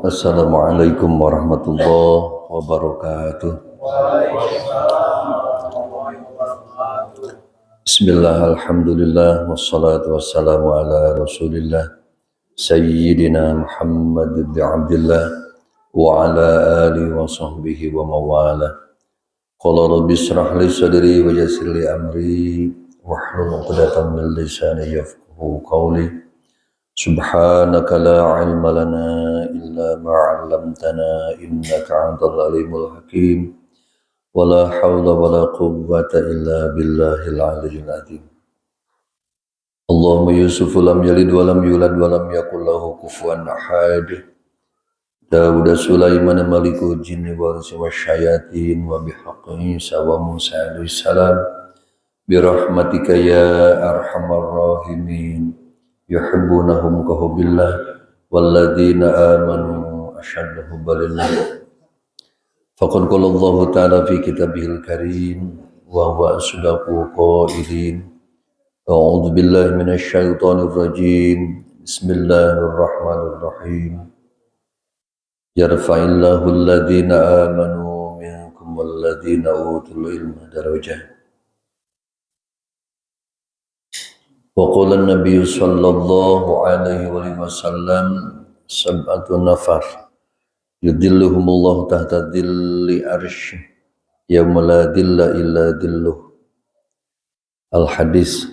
Assalamualaikum warahmatullahi wabarakatuh. Bismillah, alhamdulillah, wassalatu wassalamu ala rasulillah Sayyidina Muhammad ibn Abdullah wa ala alihi wa sahbihi wa mawala. Qala rabbi israh li sadri wa yassir li amri wahlul 'uqdatam min lisani yafqahu qawli. Subhanaka la ilma lana illa ma 'allamtana innaka antal alimul hakim. Wala hawla wala quwwata illa billahil aliyyil azim. Allahumma Yusuf lam yalid wa lam yulad wa lam yakul lahu kufuwan ahad. Dawud Sulaiman malikul jinni wal insi wasyayatin wa bihaqqi Isa wa Musa alaihi salam bi rahmatika ya arhamar rahimin. Yuhibbunahum kahubbillah walladzina amanu ashaddu hubban lillah. Faqad qala Allahu ta'ala fi kitabihil karim wa huwa asdaqul qailin. A'udzu billahi minasy syaithanir rajim. Bismillahirrahmanirrahim. Yarfa'illahu alladhina amanu minkum walladhina utul ilma darajat. Wa qala an-nabiy sallallahu alaihi wasallam sab'atu nafar yudilluhumullahu tahta dhilli arsy yauma la dhilla illa dhilluh. Al hadis.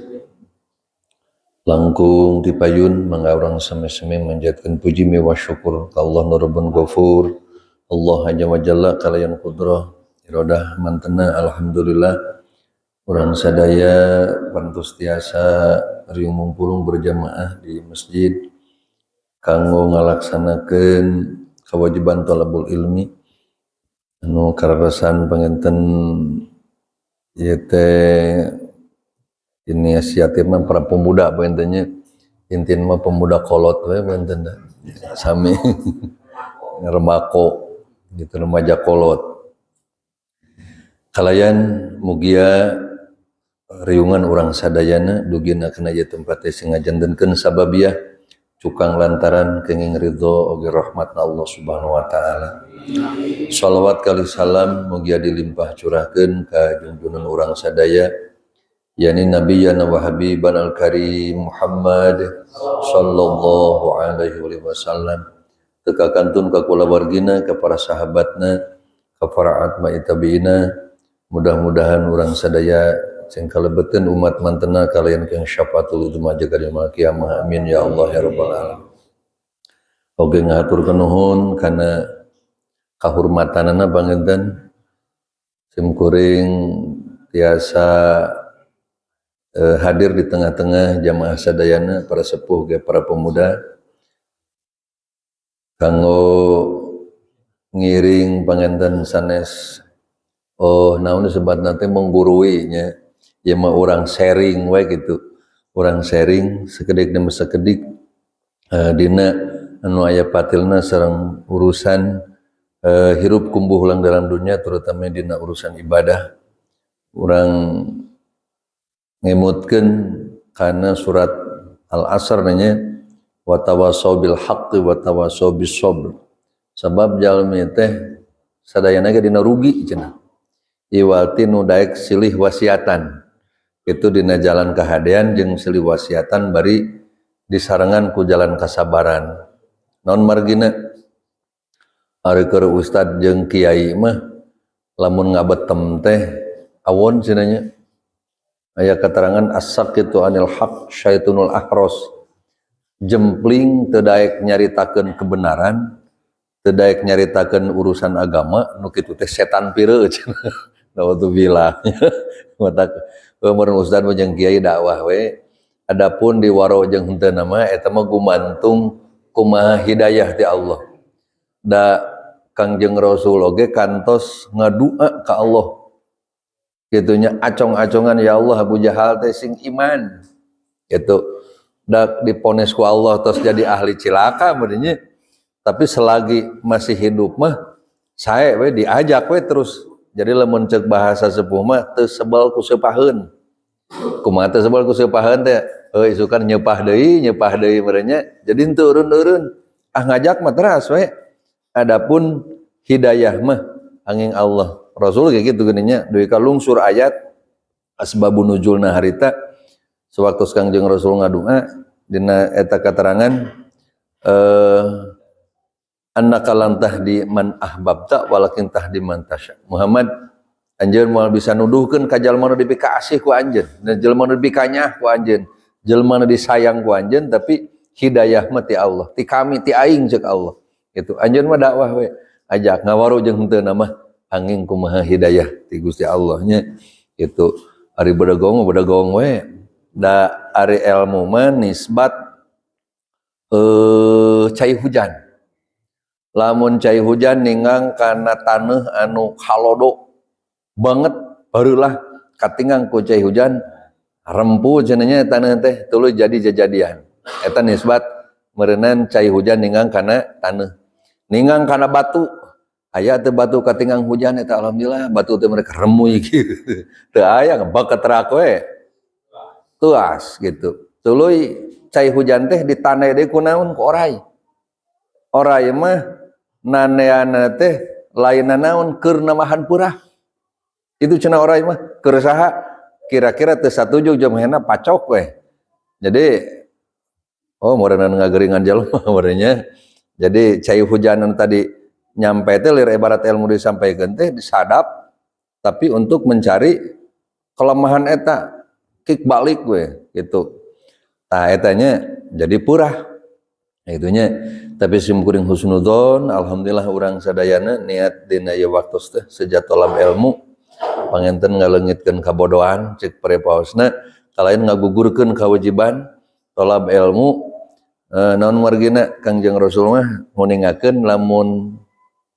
Langkung dipayun mangga urang sami-sami manjatkeun puji miwah syukur ka Allah nu Rabbun Ghafur. Allah azza wa jalla kalayan kudrah iradah mantena. Alhamdulillah urang sadaya pantos tiasa riung mumpulung berjamaah di masjid kanggo ngalaksanakeun kewajiban talabul ilmi anu karasan panginten ieu teh inisiatif mah para pemuda pangintennya, intin mah pemuda kolot we panginten sami remako gitu, remaja kolot. Kalayan mugia riungan urang sadayana dugina kana ieu tempat teh sing ngajantenkeun sababiah cukang lantaran kenging ridho oge rahmatna Allah Subhanahu wa taala. Shalawat kali salam mugia dilimpah curahkeun ka junjunan urang sadaya yakni nabiyana wa habiban al-karim Muhammad sallallahu alaihi wasallam, teu kantun ka kulawargina, ka para sahabatna, ka para atma tabiina. Mudah-mudahan urang sadaya sing kalebeteun umat mantena kalian kang syafaatul uzma jaga di kiamah. Amin ya Allah ya rabbal alamin. Oge ngahaturkeun nuhun kana kahurmatanana panginten sim kuring tiasa hadir di tengah-tengah jamaah sadayana para sepuh ge para pemuda kanggo ngiring panginten sanes oh naon disebutna teh menggurui nya. Ya mah urang sharing we gitu. Urang sharing sekedik demi sekedik dina anu aya patilna sareng urusan hirup kumbuh ulang dalam dunia, terutama dina urusan ibadah. Urang ngemutkeun kana surat Al-Asr nanya wa tawassaw bil haqqi wa tawassaw bis sabr. Sabab jalmi teh sadayana ge dina rugi cenah. Iwati nu daek silih wasiatan. Itu dina jalan kahadean jeung silih wasiatan bari disarengan ku jalan kasabaran. Naon margina? Ari keur ustad jeung kiai mah lamun ngabetem teh awon cenah nya. Aya keterangan as-saqitu anil haq syaitunul ahros. Jempling teu daek nyaritakeun kebenaran, teu daek nyaritakeun urusan agama, nu kitu teh setan pireut cenah. Naudzubillah. Matak umur ustad mah jeung kiai dakwah we. Adapun di waro jeung henteu mah eta mah gumantung kumaha hidayah ti Allah. Da Kangjeng Rasul oge kantos ngadua ka Allah. Gitunya acong-acongan ya Allah Abu Jahal teh sing iman. Gitu. Da diponis ku Allah terus jadi ahli cilaka meureunnya. Tapi selagi masih hidup mah sae we diajak we terus. Jadi lamun ceuk bahasa sepuh mah teu sebel ku seupaheun. Kumaha teu sebel ku seupaheun teh? Heuh isukan nyeupah deui meureunnya. Jadi henteu eureun-eureun. Ah ngajak mah teras we. Adapun hidayah mah angin Allah. Rasul kayak gitu geuning nya, duwi ka lungsur ayat asbabun nuzulna harita sewaktu Kangjeng Rasul ngadua dina eta keterangan annaka lan tahdi man ahbabta walakin tahdi man tasya. Muhammad, anjeun moal bisa nuduhkeun ka jalma nu dipikaasih ku anjeun, dan jelema nu dipikanyah ku anjeun, jelema nu disayang ku anjeun, tapi hidayah mah ti Allah, ti kami, ti aing, cek Allah. Gitu. Anjeun mah dakwah we, ajak ngawaru jeung henteu mah angin kumaha hidayah ti Gusti Allah nya. Gitu. Ari bedegong mah bedegong we. Da ari ilmu mah nisbat cai hujan. Lamun cai hujan ninggang kana taneuh anu halodo banget, barulah katinggang ku cai hujan, rempu cenah taneuh teh, tuluy jadi jajadian. Eta nisbat meureunan cai hujan ninggang kana taneuh. Ninggang kana batu, aya teu batu katinggang hujan eta? Alhamdulillah batu teh mereka remuy gitu. Teu aya, ngebaketrak we. Tuas gitu. Tuluy cai hujan teh ditandai deui ku naon? Ku oray. Oray mah naneana teh lain naon, keur namahan purah. Itu cenah oray mah keur saha kira-kira teu satuju jomhena pacok we. Jadi oh meureunana ngageringan jelema meureunnya. Jadi cai hujan anu tadi nyampe teh lir ibarat ilmu disampaikan teh disadap, tapi untuk mencari kelemahan eta kick balik gue gitu. Tah etanya jadi purah. Itunya tapi sim kuring husnudzon, alhamdulillah urang sadayana niat dina ieu waktu teh seja tolab ilmu, panginten ngaleungitkeun kabodohan cek prepaosna, kalain ngagugurkeun kewajiban tolab ilmu. Naon margina Kangjeng Rasul mah nguningakeun lamun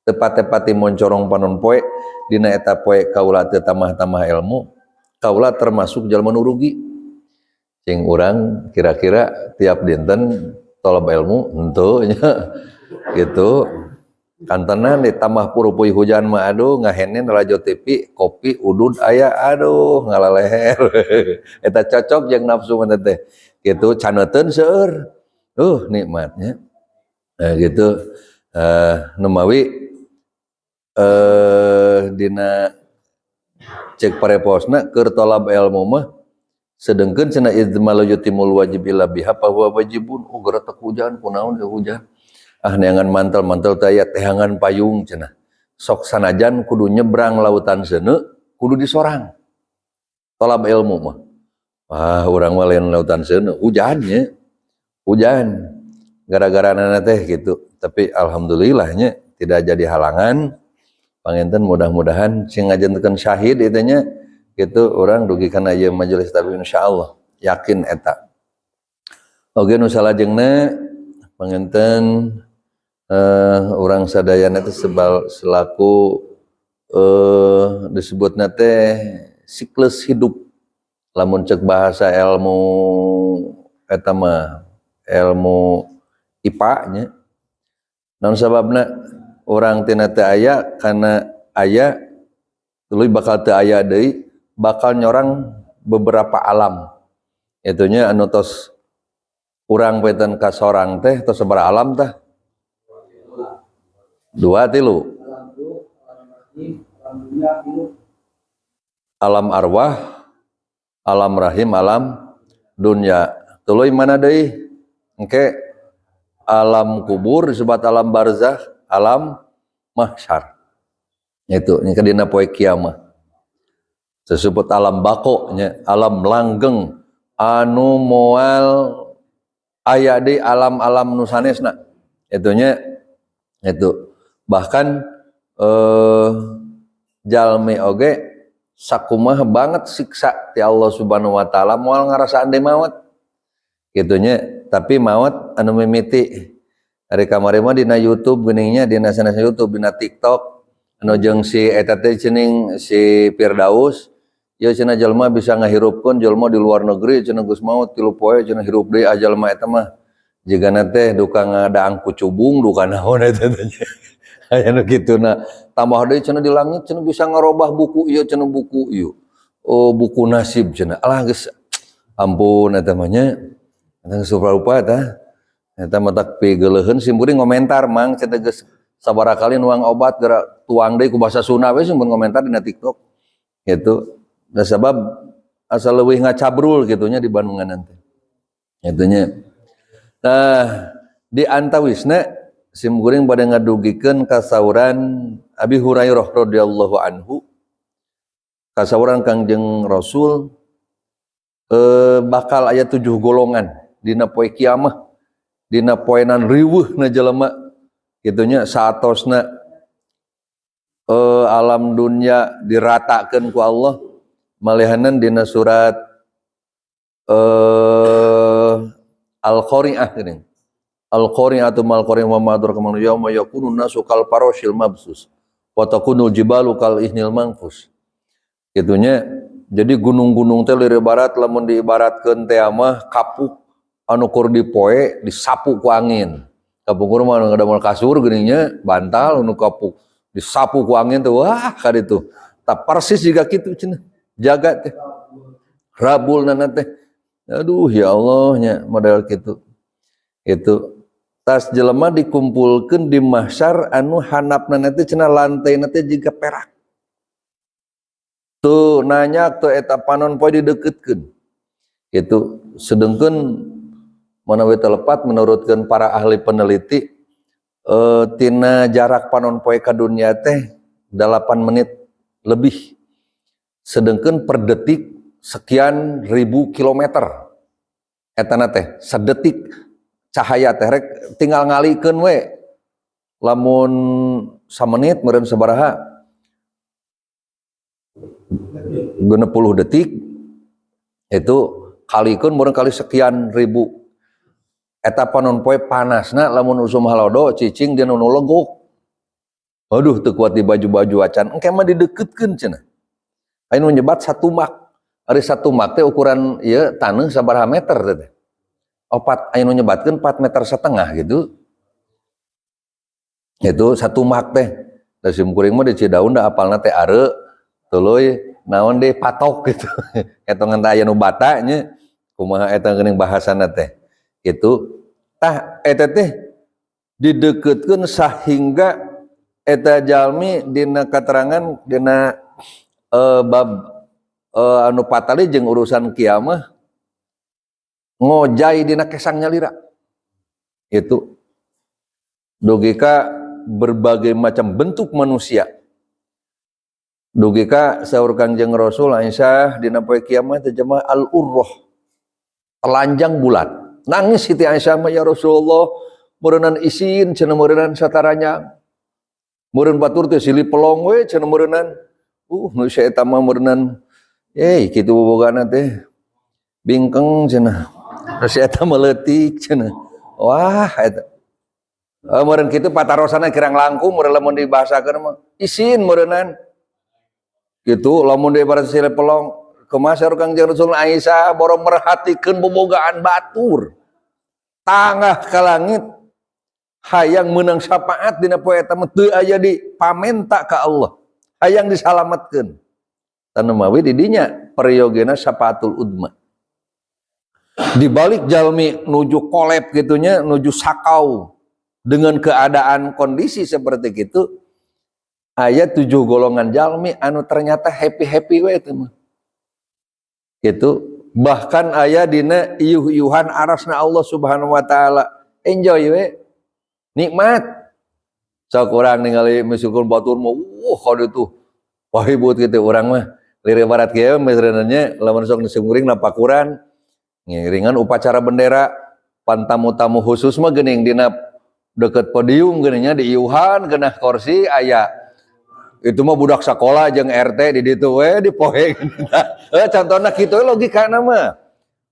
tepate-pati moncorong panon poe, dina eta poe kaula teu tambah-tambah ilmu, kaula termasuk jalma nu rugi. Cing urang kira-kira tiap dinten tolab ilmu henteu nya gitu. Kantenan ditambah purupuy hujan mah, aduh, ngahenen rajo TV, kopi udud aya, aduh, ngalaleher eta cocok jeung nafsu mah teh gitu, caneteun seueur, nikmatnya. Nah, gitu. Numawi dina cek pareposna keur tolab ilmu mah sedengkeun cenah idza ma la yutimmul wajib illa biha fa huwa wajibun. Oh, geretek hujan, kunaon ke hujan, ah, neangan mantel-mantel teh aya, teangan payung cenah, sok sanajan kudu nyebrang lautan seuneu kudu disorang tolab ilmu mah. Wah, urang mah lain lautan seuneu, hujannya hujan gara-gara nana teh gitu. Tapi alhamdulillahnya tidak jadi halangan. Panginten mudah-mudahan sing ngajentekeun syahid itu nya gitu, urang dugi kana ieu majelis, tapi insyaallah yakin eta. Oke, nu salajengna panginten urang sadayana teh sebal selaku disebutna teh siklus hidup, lamun cek bahasa ilmu eta mah ilmu IPA nya. Naon sababna urang tina teu aya kana aya, tuluy bakal teu aya deui, bakal nyorang beberapa alam itunya. Anu tos urang benten ka sorang teh tos sabaraha alam tah? Dua, tilu. Alam arwah, alam rahim, alam dunia, tuluy mana deui engke alam kubur disebut alam barzah, alam mahsyar. Itu ini dina poe kiamah disebut alam bako nya, alam langgeng anu moal aya di alam-alam nu sanesna itunya. Itu bahkan jalmi oge sakumaha banget siksa ti Allah Subhanahu wa taala moal ngarasaan deui maot gitunya. Tapi maot anu mimiti ari kamari mah dina YouTube geuningnya, dina sanes YouTube, dina TikTok anu jeung si eta teh cening si Firdaus ya, cenah jelema bisa ngahirupkeun jelema di luar negeri cenah, geus maot 3 poe cenah hirup deui. Ah, jelema eta mah jigana teh duka ngadaang kucubung, duka naon eta teh aya nu kituna. Tambah deui cenah di langit cenah bisa ngarobah buku ieu cenah, buku ieu, oh, buku nasib cenah. Alah, geus ampun eta mah nya, eta geus rupa-rupa eta. Eta matak pigeuleuheun sim kuring ngomentar, Mang, cenah geus Sabaraha kali nuang obat geura tuang deui ku bahasa Sunda we, mun komentar dina TikTok gitu. Da sabab asal leuwih ngacabrul gitu nya di Bandungan nanti. Gitu nya. Nah, di antawisna sim kuring pada ngadugikeun kasauran Abi Hurairah radhiyallahu anhu, kasauran Kangjeng Rasul, bakal aya tujuh golongan dina poe kiamah, dina poenan riweuhna jelema kitu nya, saatosna alam dunia diratakeun ku Allah. Malihanan dina surat Al-Qari'ah geuning. Al-Qari'atu mal qari'ah wa ma adraka ma yauma yakunun nasu kal farasyil mabsus wa takunul jibalu kal ihnil manfus. Kitu nya. Jadi gunung-gunung teh lir barat lamun diibaratkeun teh mah kapuk anu kur dipoe disapu ku angin. Kapungkur mah anu ngadamel kasur geuning nya, bantal anu kapuk disapu ku angin teh, wah, kaditu. Tah, persis jiga kitu cenah. Jaga teh. Rabul nana teh. Aduh, ya Allah nya, model kitu. Itu tas jelema dikumpulkeun di mahsyar anu handapna teh cenah lantaina teh jiga perak. Tuh nanya tuh eta panon poe dideketkeun. Itu sedengkeun manawi telepat menurutkeun para ahli peneliti, tina jarak panon poe ka dunia teh 8 menit lebih. Sedengkeun per detik sekian ribu kilometer. Etana teh sedetik cahaya teh rek tinggal ngalikeun we. Lamun samenit meureun sabaraha? 60 detik itu kalikeun meureun kali sekian ribu. Eta panon poe panasna lamun usum halodo cicing dina nu legok. Aduh, teu kuat di baju-baju acan, engke mah dideketkeun cenah. Aya nu nyebat satu mak. Ari satu mak teh ukuran ieu taneuh sabaraha meter teh? Opat, aya nu nyebatkeun 4 meter setengah gitu. Itu satu mak teh. Da sim kuring mah di Cidaun da apalna teh are tuluy naon deui, patok gitu. Eta ngan aya nu bata nya, kumaha eta geuning bahasana teh. Gitu. Tah, eta teh dideketkeun sahingga eta jalmi dina katerangan dina bab anu patali jeung urusan kiamah ngojay dina kesang nyalira. Itu dugi ka berbagai macam bentuk manusia. Dugi ka saur Kangjeng Rasul Aisyah dina poe kiamat teh jemaah al-urrah, telanjang bulat. Nangis Siti Aisyah mah, "Ya Rasulullah, meureunnan isin cenah, meureunnan sataranya. Meureun batur teh silih pelong we cenah meureunnan. Nu eta mah meureunnan kitu bobogana teh bingkeng cenah. Terus eta mah leutik cenah." Wah, eta. Meureun kitu patarosana kirang langkung meureun lamun dibahasakeun mah isin meureunnan. Gitu lamun diibarat silih pelong kumaha saur Kangjeng Rasul, Aisyah boro merhatikeun bobogaan batur. Tangah ka langit hayang menang syafaat dina poe eta mah teu aya di pamenta ka Allah. Hayang disalametkeun. Tanu mawi di dinya periogena syafaatul udma. Di balik jalmi nuju kolep gitunya, nuju sakau dengan keadaan kondisi seperti gitu, aya tujuh golongan jalmi anu ternyata happy-happy we itu mah. Gitu. Bahkan aya dina iuh-iuhan arasna Allah Subhanahu wa taala. Enjoy we. Nikmat. Sok urang ningali misalkan batur mah, wah, kade tuh. Wah, ribut gitu urang mah. Lire barat kieu misalnya lamun sok disunguring napakuran ngiringan upacara bendera, pan tamu-tamu khusus mah geuning dina deket podium geuning nya, di iuhan genah kursi aya. Itu mah budak sekolah jeung RT di ditu we dipoe. Contohna kitu logikana mah.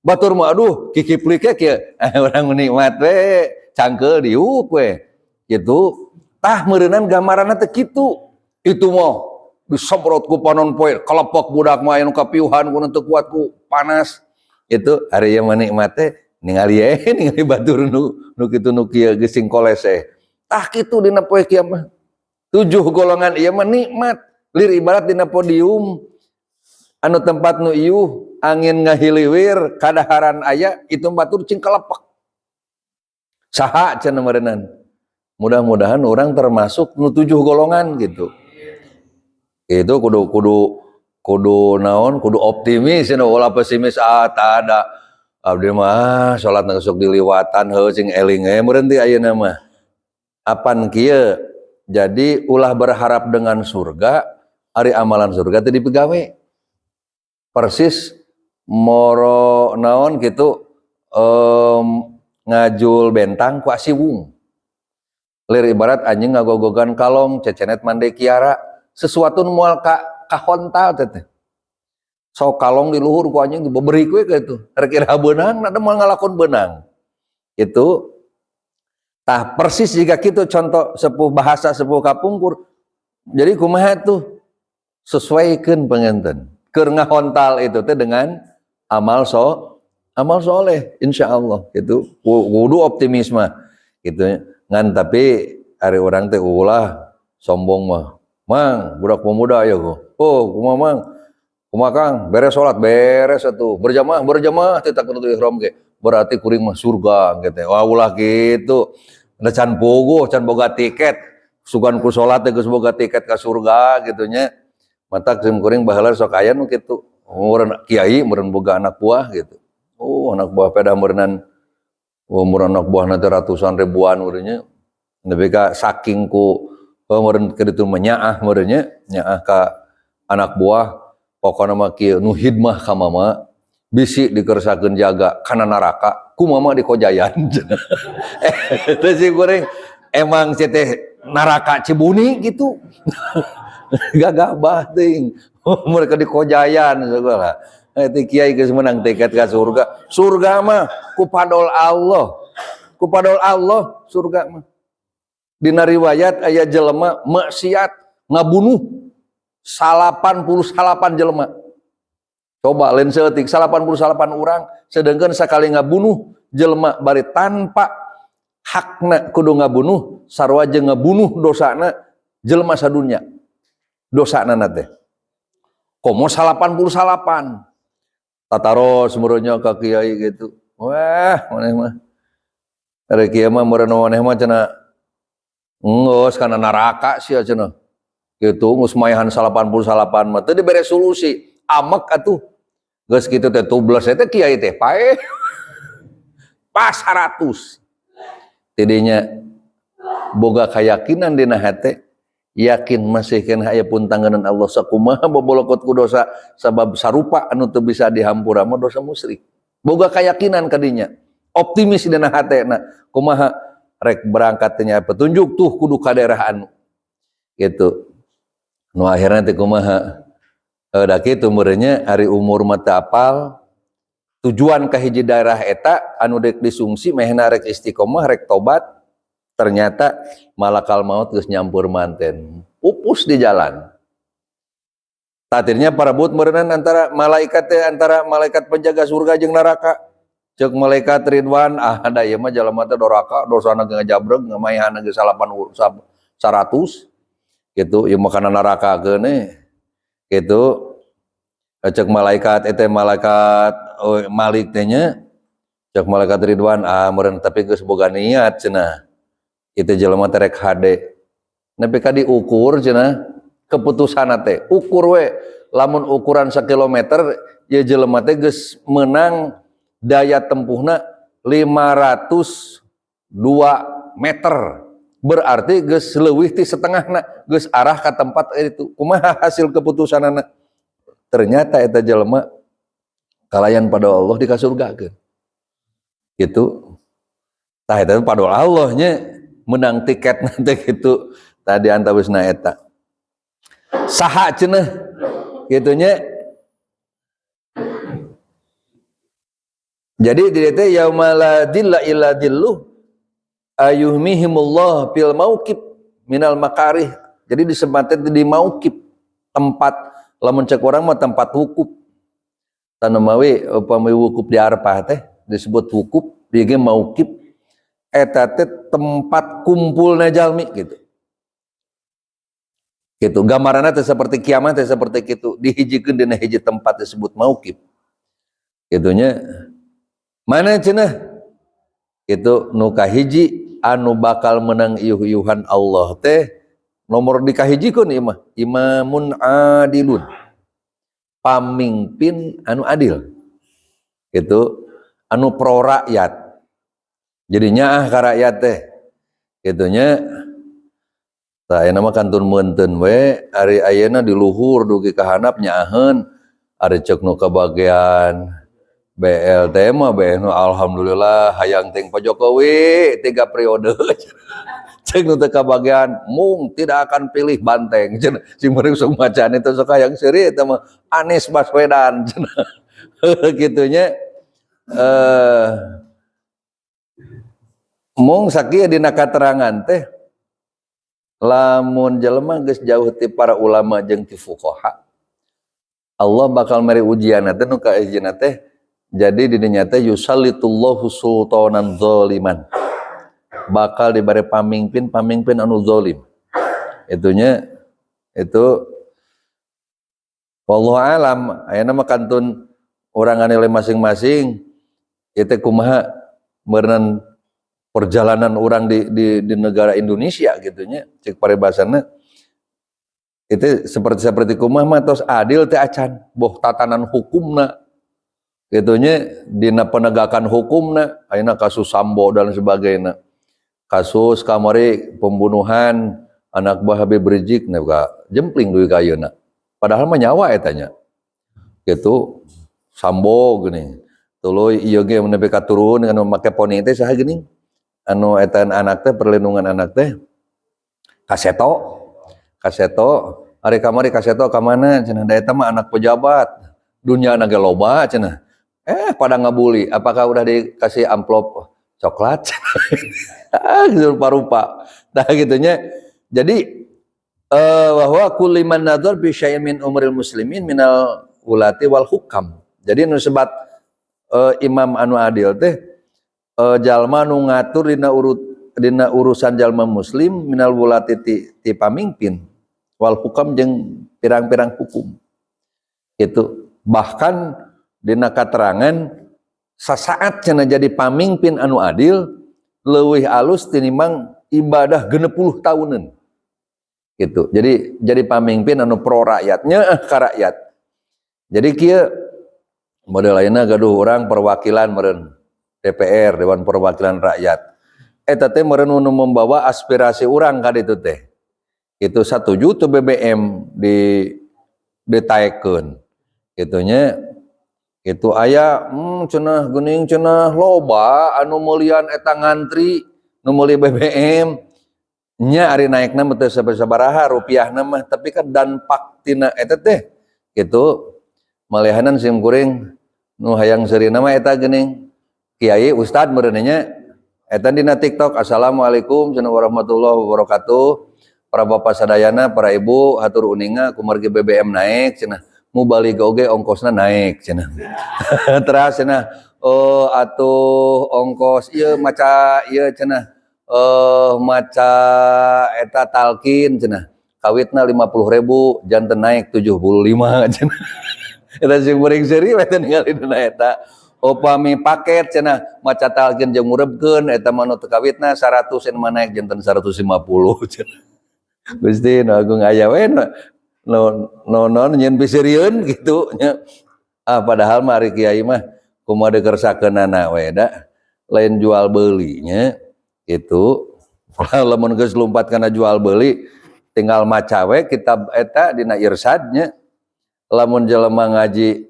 Batur mah aduh kikiplik kieu, urang nikmat we, cangkeul diuk we gitu. Tah, meureunan gambaranna teh kitu. Itu mah disemprot ku panon poe kelepok, budak mah anu kapiuhan ku teu kuat ku panas. Itu hari yang menikmat teh ningali ningali batur nu nu kitu nu kieu geus koles. Tah, kitu dina poe kiamat tujuh golongan ieu mah nikmat lir ibarat dina podium anu tempat nu iuh, angin ngahiliwir, kadaharan aya, itu batur cing kelepak. Saha cenah meureunnan? Mudah-mudahan urang termasuk nu tujuh golongan gitu. Itu kudu kudu kudu naon, kudu optimis ya, ulah pesimis. Ah, tak ada, abdi mah salat sok diliwatan, heuh, sing eling we meureun ti ayeuna mah. Apan kieu, jadi ulah berharap dengan surga ari amalan surga teu dipegawe. Persis moro naon gitu, ngajul bentang ku asiwung, lir ibarat anjing ngagogogan kalong, cecenet mande kiara, sesuatu moal ka kahontal teh. So kalong di luhur ku anjing diberi we gitu, rek iraha beunang ada, moal ngalakon beunang itu. Tah, persis jika gitu contoh sepuh, bahasa sepuh kapungkur. Jadi kumaha tuh, sesuaikan pengantin keur ngahontal itu teh dengan amal soleh, insya Allah gitu. Kudu optimisme gitu ngan, tapi ari urang teh ulah sombong mah. Mang, budak pemuda ya, oh, kumaha, Mang, kumaha, Kang, beres sholat, beres atuh berjamaah, berjamaah teh takbiratul ihram ge, berarti kuring mah surga gitu. Wah, ulah gitu. Da can pogo, can boga tiket, sugan ku salat teh geus boga tiket ka surga gitu nya. Matak sim kuring baheula sok aya nu kitu. Meureun kiai, meureun boga anak buah gitu. Oh, anak buah peda meureunnan, oh, meureun anak buah nanti ratusan ribuan meureunnya. Nepi ka saking ku, oh, meureun keur ditu mah nyaah meureun nya, nyaah ka anak buah, pokona mah kieu, nu hidmah ka mama bisi dikersakeun jaga kana neraka, ku mama dikojayan. Teh si kuring emang si teh neraka Cibuni gitu. Gagah bah teuing. Mereka dikojayan segala. Teh kiai geus menang tiket ka surga. Surga mah ku padol Allah. Ku padol Allah surga mah. Dina riwayat aya jelema maksiat ngabunuh 99 jelema. Coba, lain saeutik, 99 orang, sedangkan sekali ngabunuh jelema bari tanpa hakna kudu ngabunuh, sarua jeung ngabunuh dosana jelema sadunya. Dosana teh. Komo 99. Tataros meureunnya ka kiai gitu. Wah, maneh mah. Ari kieu mah meureun maneh mah cenah geus kana neraka sia cenah. Gitu, geus mayahan 99 mah teu dibere solusi. Amek atuh. Geus kitu teh tubles teh kiai teh paeh. Pas 100. Tidinya boga keyakinan dina hate, yakin masih keneh aya pun tangganan Allah sakumaha bobolokot ku dosa, sabab sarupa anu teu bisa dihampura mah dosa musyrik. Boga keyakinan kadinya, optimis dina hatena, kumaha rek berangkat teh nya petunjuk tuh kudu ka daerah anu gitu. Nu akhirnya teh kumaha, da kitu meureunnya, ari umur mah teu apal tujuan ka hiji daerah eta anu dek disungsi, mehna rek istiqomah, rek tobat, ternyata malakal maut geus nyampur manten, pupus di jalan. Tatirnya parebut meureunan antara malaikat teh, antara malaikat penjaga surga jeung neraka. Cek malaikat Ridwan, ah, da ieu mah jalma teh doraka, dosana ge ngajabreg, ngamaehan geus 100 gitu, ieu mah kana neraka keun gitu. Cek malaikat eta, malaikat, oh, Malik teh nya, cek malaikat Ridwan, ah, meureun tapi geus boga niat cenah itu jelema teh rek hade. Nepi ka diukur cenah keputusan teh, ukur we, lamun ukuran sakilometer ya jelema teh geus menang daya tempuhna 502 meter, berarti geus leuwih ti setengahna, geus arah ka tempat itu. Kumaha hasil keputusanana? Ternyata eta jelema kalayan pada Allah dikasurgakeun gitu. Tah, eta pada Allah nya, menang tiket nanti gitu tadi antawisna eta saha cenah gitu nya. Jadi di teh yauma la dilla illa dilluh ayuhmihimullah fil mauqif minal makarih. Jadi disebutnya di mauqif, tempat, lamun cek urang mah tempat wukuf. Tanemawi upami wukuf di Arafah teh disebut wukuf, ieu ge mauqif, eta teh tempat kumpulna jalmi gitu. Gitu, gambaranna teh seperti kiamat teh seperti gitu, dihijikeun dina hiji tempat disebut mauqif. Gitunya. Mana cenah? Itu nu kahiji. Anu bakal menang iuh-iuhan Allah teh nomor dikahijikeun ieu mah imamun adilun, pamimpin anu adil gitu, anu pro rakyat, jadinya ah ka rakyat teh gitunya. Tah, ayeuna mah kantun meunteun we. Ari ayeuna di luhur dugi ka handap nyaaheun. Ari ceuk nu kabagian BLT mah BL, alhamdulillah, hayang ting Pak Jokowi tiga periode. Ceuk nu teu kabagian, mung tidak akan pilih banteng cenah. Sing meureun sok macaan itu sok hayang seuri eta mah Anies Baswedan cenah gitunya. Mung sakieu dina katerangan teh, lamun jelema geus jauh ti para ulama jeung ti fuqaha, Allah bakal mere ujian teh. Nu kahijina teh jadi di dinya teh yusallitullahu sultanan zaliman, bakal diberi pamimpin pamimpin anu zalim itunya. Itu wallahu alam. Ayeuna mah kantun urang nganilai masing-masing itu kumaha meureunan perjalanan orang di negara Indonesia gitunya. Cek paribasana itu seperti seperti kumaha mah tos adil teh acan, boh tatanan hukumna gitunya, dina penegakan hukumna. Ayeuna kasus Sambo dan sebagainya, kasus kamari pembunuhan anak buah Habib Rizieq ka jempling dugi ka ayeuna, padahal mah nyawa eta nya gitu. Sambo geuning, tuluy ieu ge nepi ka turun anu make poni teh saha geuning, anu eta anak teh, perlindungan anak teh, Kaseto. Kaseto ari kamari, Kaseto ka mana cenah, da eta mah anak pejabat, dunia ge loba cenah. Pada ngabuli, apakah udah dikasih amplop coklat? Ah, rupa-rupa. Nah, gitunya. Jadi bahwa kulli man nadzar bi syai'in min umril muslimin minal wulati wal hukam. Jadi nu sebat imam anu adil teh jalma nu ngatur dina urut dina urusan jalma muslim, minal wulati ti pamimpin, wal hukam jeung pirang-pirang hukum. Itu bahkan dina katerangan sasaat cenah jadi pamimpin anu adil leuwih alus tinimbang ibadah 60 tahunan gitu. Jadi pamimpin anu pro rakyatnya ka rakyat. Jadi kieu model lainnya, gaduh orang perwakilan meureun DPR, Dewan Perwakilan Rakyat, eta teh meureun nu membawa aspirasi urang ka ditu teh. Itu 1 juta BBM di ditaekkeun gitunya. Itu aya cenah geuning cenah loba anu meulian eta ngantri nu meuli BBM nya. Ari naekna mah teu sabaraha rupiahna mah, tapi kan dampak tina eta teh gitu. Malihanan sim kuring nu hayang seurina mah eta geuning kiai ustad meureun nya eta dina TikTok, "Assalamualaikum cenah warahmatullahi wabarakatuh, para bapak sadayana, para ibu, hatur uninga kumargi BBM naik cenah, mubalig oge ongkosna naik cenah. Teras cenah, oh atuh ongkos ieu maca ieu cenah, eh maca eta talkin cenah, kawitna 50.000 janten naik 75 cenah." Eta sing kuring seuri we teh ningali dina eta. Upami paket cenah maca talkin jeung ngurebkeun eta mah nu teu kawitna 100 mah naik janten 150 cenah. Gusti nu agung, aya we no no no nyieun piseurieun gitu nya. Ah, padahal mah ari kiai mah kumaha dikersakeunana we, da lain jual belinya itu. Lamun geus lumpat kana jual beli, tinggal maca we kitab eta dina irsadnya. Lamun jelema ngaji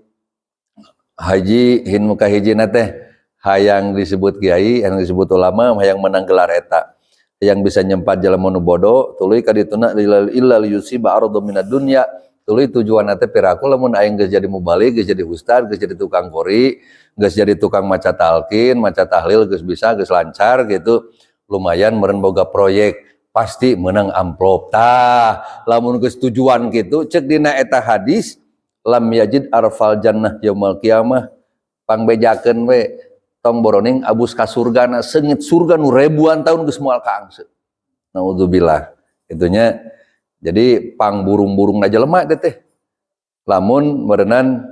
haji hin muka hijina teh hayang disebut kiai, hayang disebut ulama, hayang menang gelar eta, yang bisa nyempat jelema nu bodoh, tuluy ka dituna illa liyusiba ardu minad dunya. Tuluy tujuan teh piraku lamun aing geus jadi mubalig, geus jadi ustad, geus jadi tukang kori, geus jadi tukang maca talkin, maca tahlil geus bisa, geus lancar gitu, lumayan meureun boga proyek, pasti menang amplop. Tah, lamun geus tujuan gitu, cek dina eta hadis lam yajid arfal jannah yaumul qiyamah, pangbejakeun we, tong boroning abus ka surgana, sengit surga nu ribuan tahun geus moal kaangse. Naudzubillah itunya. Jadi pang burung-burung na jelema teh lamun meureunan,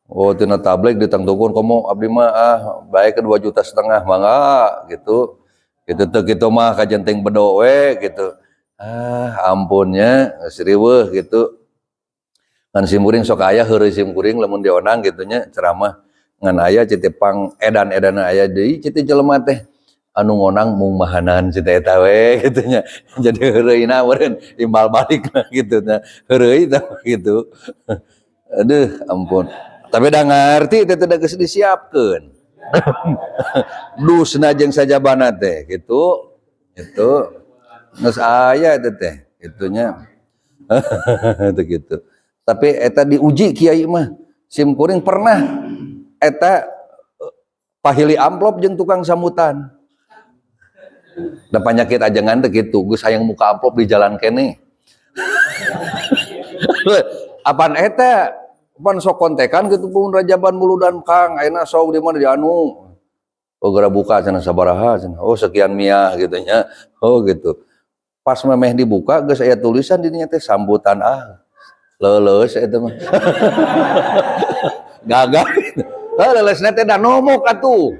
oh tina tabligh ditangtungkeun, komo abdi mah ah baik ke 2,5 juta mangga gitu. Gitu teu kitu mah kajenteng bedo we gitu. Ah, ampunnya geus riweuh gitu. Ngan simkuring sok aya heureuy simkuring lamun diondang gitu nya ceramah, ngan aya citi pang edan-edana, aya deui citi jelema teh anu ngondang mung mahanan citi eta we gitu nya. Jadi heureuyna meureun imbal balikna gitu nya. Heureuy tah gitu. Aduh, ampun. Tapi da ngarti teh teu, geus disiapkeun. Dusna jeung sajabana teh gitu. Itu geus aya eta teh itunya. Itu gitu. Tapi eta diuji kiai mah. Sim kuring pernah eta pahili amplop jeung tukang sambutan. Da panyakit ajengan teh kitu, geus hayang muka amplop di jalan keneh. Apan eta pan sok kontekan gitu pun rajaban muludan, "Kang, ayeuna sok di mana di anu." Oh, geura buka cenah, "Sabaraha?" cenah. "Oh, sekian miah," gitu nya. Oh, gitu. Pas memeh dibuka geus aya tulisan di dinya teh sambutan, ah. Leuleus eta mah. Gagal. Heuh, leuleusna teh da nomok atuh.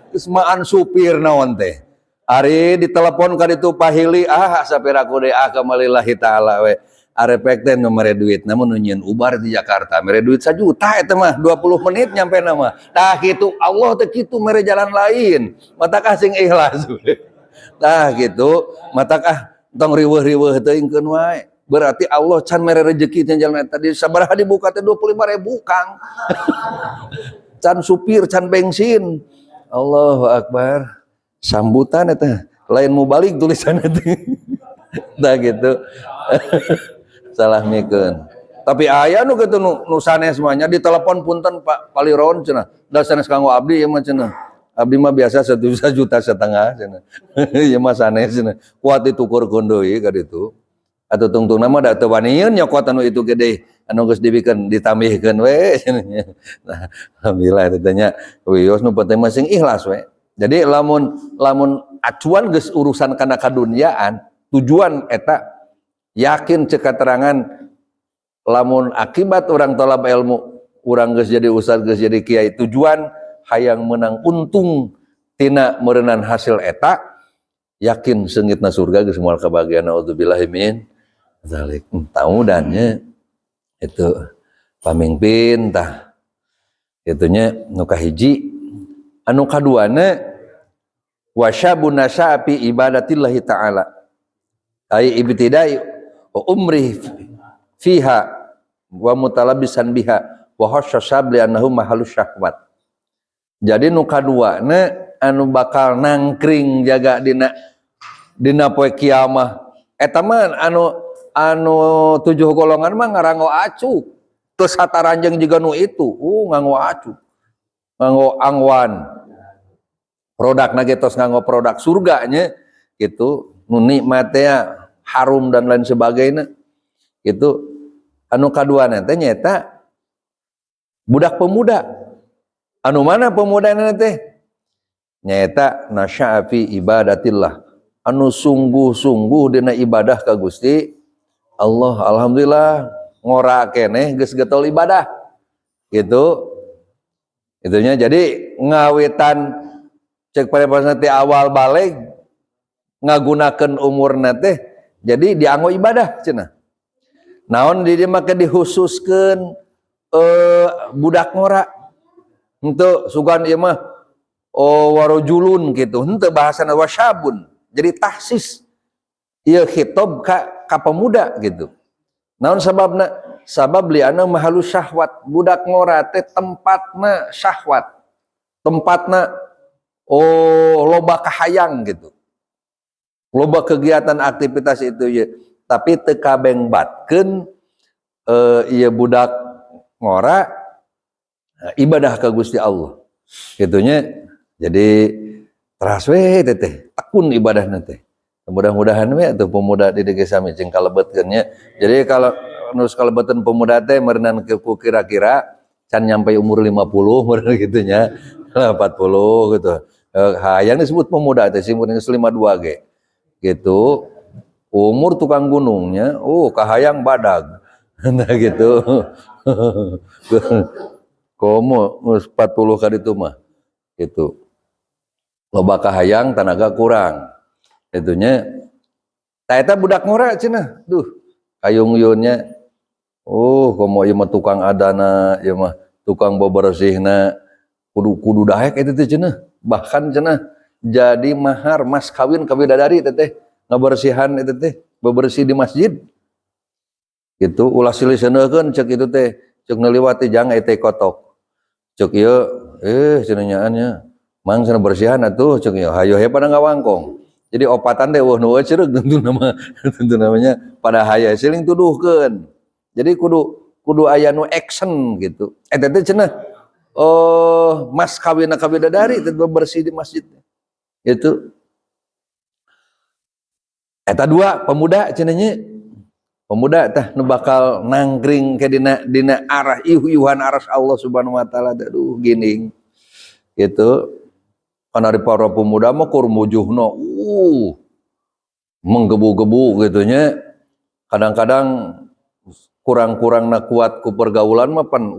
Geus maan supir naon teh. Ari ditelepon ka ditu pahili, ah, sapiraku deui, ah, kamalillahi taala we. Arepek teh nu mere duit namun nu nyieun ubar di Jakarta mere duit 1 juta eta mah 20 menit nyampe nama. Tah kitu, Allah teh kitu, mere jalan lain. Matak ah sing ikhlas we. Tah gitu, matak ah tong riweuh-riweuh teuing, keun wae. Berarti Allah can mere rezeki teh jalan eta. Di sabaraha dibuka teh 25 ribu, Kang. Can supir, can bensin. Allahu Akbar. Sambutan eta lain mau balik tulisan teh. Tah gitu. Salah mikeun. Tapi aya nu kitu nu sanes semuanya ditelepon, "Punten, Pak Paliron," cenah. "Da sanes kanggo abdi ieu mah," cenah. "Abdi mah biasa 1,5 juta cenah. Ieu mah sanes," cenah. Kuat ditukurkeun deui ka ditu. Atuh tungtungna mah da teu waniun nyokot anu itu gede anu geus dibikeun, ditambihkeun we cenah. Nah, alhamdulillah eta teh nya, wios nu penting mah sing ikhlas we. Jadi lamun lamun acuan geus urusan kana kadunyaan, tujuan eta yakin, cek keterangan lamun akibat orang tolab ilmu, urang geus jadi ustad, geus jadi kiai, tujuan hayang menang untung tina meureunan hasil eta, yakin seungitna surga geus moal kabagian, naudzubillahi min dzalik. Tahu dannya itu pamimpin. Tah itunya nu kahiji. Anu kaduana, wasyabun nasya'a fi ibadatillahi ta'ala ay ibtidai umri fiha wa mutalabisan biha wa khassasab li annahu mahalus syahwat. Jadi nu kaduana anu bakal nangkring jaga dina dina poe kiamah eta mah anu anu tujuh golongan mah ngarango acuk terus sataranjeng juga nu itu nganggo acuk, nganggo angwan produk ge, tos nganggo produk surganya gitu, nu nikmatnya harum dan lain sebagainya itu. Anu kaduana teh nyaeta budak pemuda. Anu mana pemuda teh? Nyaeta nasya'a fi ibadatillah, anu sungguh-sungguh dina ibadah ka Gusti Allah. Alhamdulillah ngora keneh geus getol ibadah gitu itunya. Jadi ngawitan cek paribasana ti awal balig ngagunakeun umurna teh jadi dianggo ibadah cenah. Naon di dieu make dikhususkeun budak ngora? Henteu sugan ieu mah, oh, warojulun gitu, henteu, bahasana wasyabun. Jadi takhsis ieu khitab ka pemuda gitu. Naon sababna? Sabab liana mahalus syahwat, budak ngora teh tempatna syahwat, tempatna oh loba kahayang gitu, loba kegiatan aktivitas itu ya. Tapi teu kabengbatkeun ieu budak ngora ibadah ke Gusti Allah gitunya. Jadi teras we teh tekun ibadah teh. Mudah-mudahan we atuh pemuda di dege sami jeung kalebetkeun nya. Jadi kalau nus kalebetan pemuda teh meureunan kira-kira can nyampe umur 50 meureun gitu nya, 40 gitu. Hayang disebut pemuda teh sing geus 52 ge gitu, umur tukang gunungnya, oh, kahayang badag. Nah gitu, komo geus 40 ka ditu mah gitu. Loba kahayang, tenaga kurang. Itunya tah eta budak ngora cenah. Duh, kayung-yunnya. Oh, komo ieu mah tukang adana, ieu mah tukang bebersihna, kudu kudu daek eta teh cenah. Bahkan cenah jadi mahar mas kawin ka bidadari teh teh ngabersihan eta teh, bebersih di masjid. Gitu, ulah silih seuneuhkeun cek itu teh, cek nu liwat teh jang eta kotok. Cek ieu cenah nyaan nya. Mang cenah bersihan atuh cek ieu, hayo he pada ngawangkong. Jadi opatan teh eueuh nu euceureuh tentu nama tentu namanya pada haya siling tuduhkeun. Jadi kudu kudu aya nu action gitu. Eta teh cenah oh mas kawin ka bidadari teh bersih di masjid. Itu eta dua pemuda cenah nya. Pemuda tah nu bakal nangkring ke dina dina arah iuh-iuhan aras Allah Subhanahu wa taala, aduh gining. Gitu. Karena di para pemuda mah kur mujuhna menggebu-gebu gitu nya. Kadang-kadang kurang-kurang na kuat ku pergaulan mah pan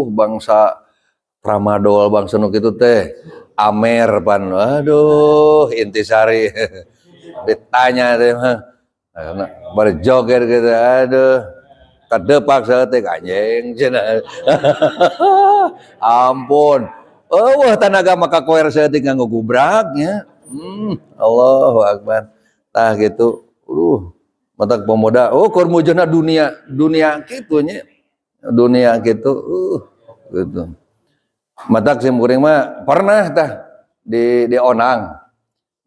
bangsa tramadol, bangsa nu kitu teh amer pan, aduh, intisari ditanya teh mah nah, berjoget gitu, aduh, kadepak saeutik anjing cenah, ampun, eueuh tanaga maka koer saeutik nganggo gubrak nya. Allahu akbar. Tah gitu, matak pemuda oh kur mujuna dunia dunia kitu nya, dunia gitu, gitu. Matak sim kuring mah pernah tah di onang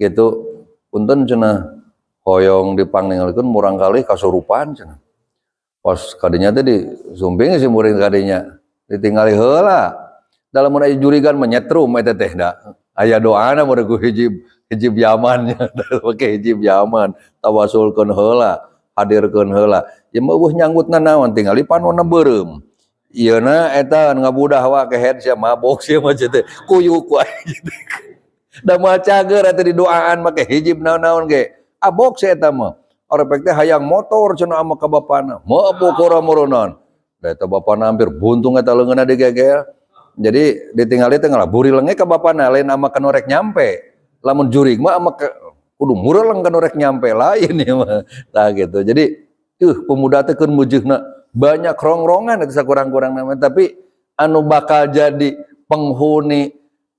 gitu, punten cenah, hoyong dipangningalikeun murang kali kasurupan cenah. Pas kadinya teh di sumping sim kuring, kadinya ditinggali heula dalam mun aya jurigan menyetrum eta teh, da aya doana mun ku hijib hijib Yaman nya, pake hijib Yaman, tawasulkeun heula, hadirkeun heula. Ieu mah eueuh nyanggutna naon, tingali panonna beureum. Ieu na eta ngabudah wa kehed sia, mabok sia mah teh, kuyuk ku aing. Da moal cager eta didoaan make hijib naon-naon ge. Abok sia eta mah. Arepek teh hayang motor cenah ama ka bapana. Mabok ora meureunnan. Da eta bapana hampir buntung eta leungeunna digegel. Jadi ditinggali teh ngalah burilenge ka bapana, lain ama ka nu rek nyampe. Lamun jurig mah ama ke, kudu mureleng ka nu rek nyampe, lain ya mah. Tah gitu. Jadi pemuda teh keur mujeuhna banyak rongrongan itu sakurang-kurang nama, tapi anu bakal jadi penghuni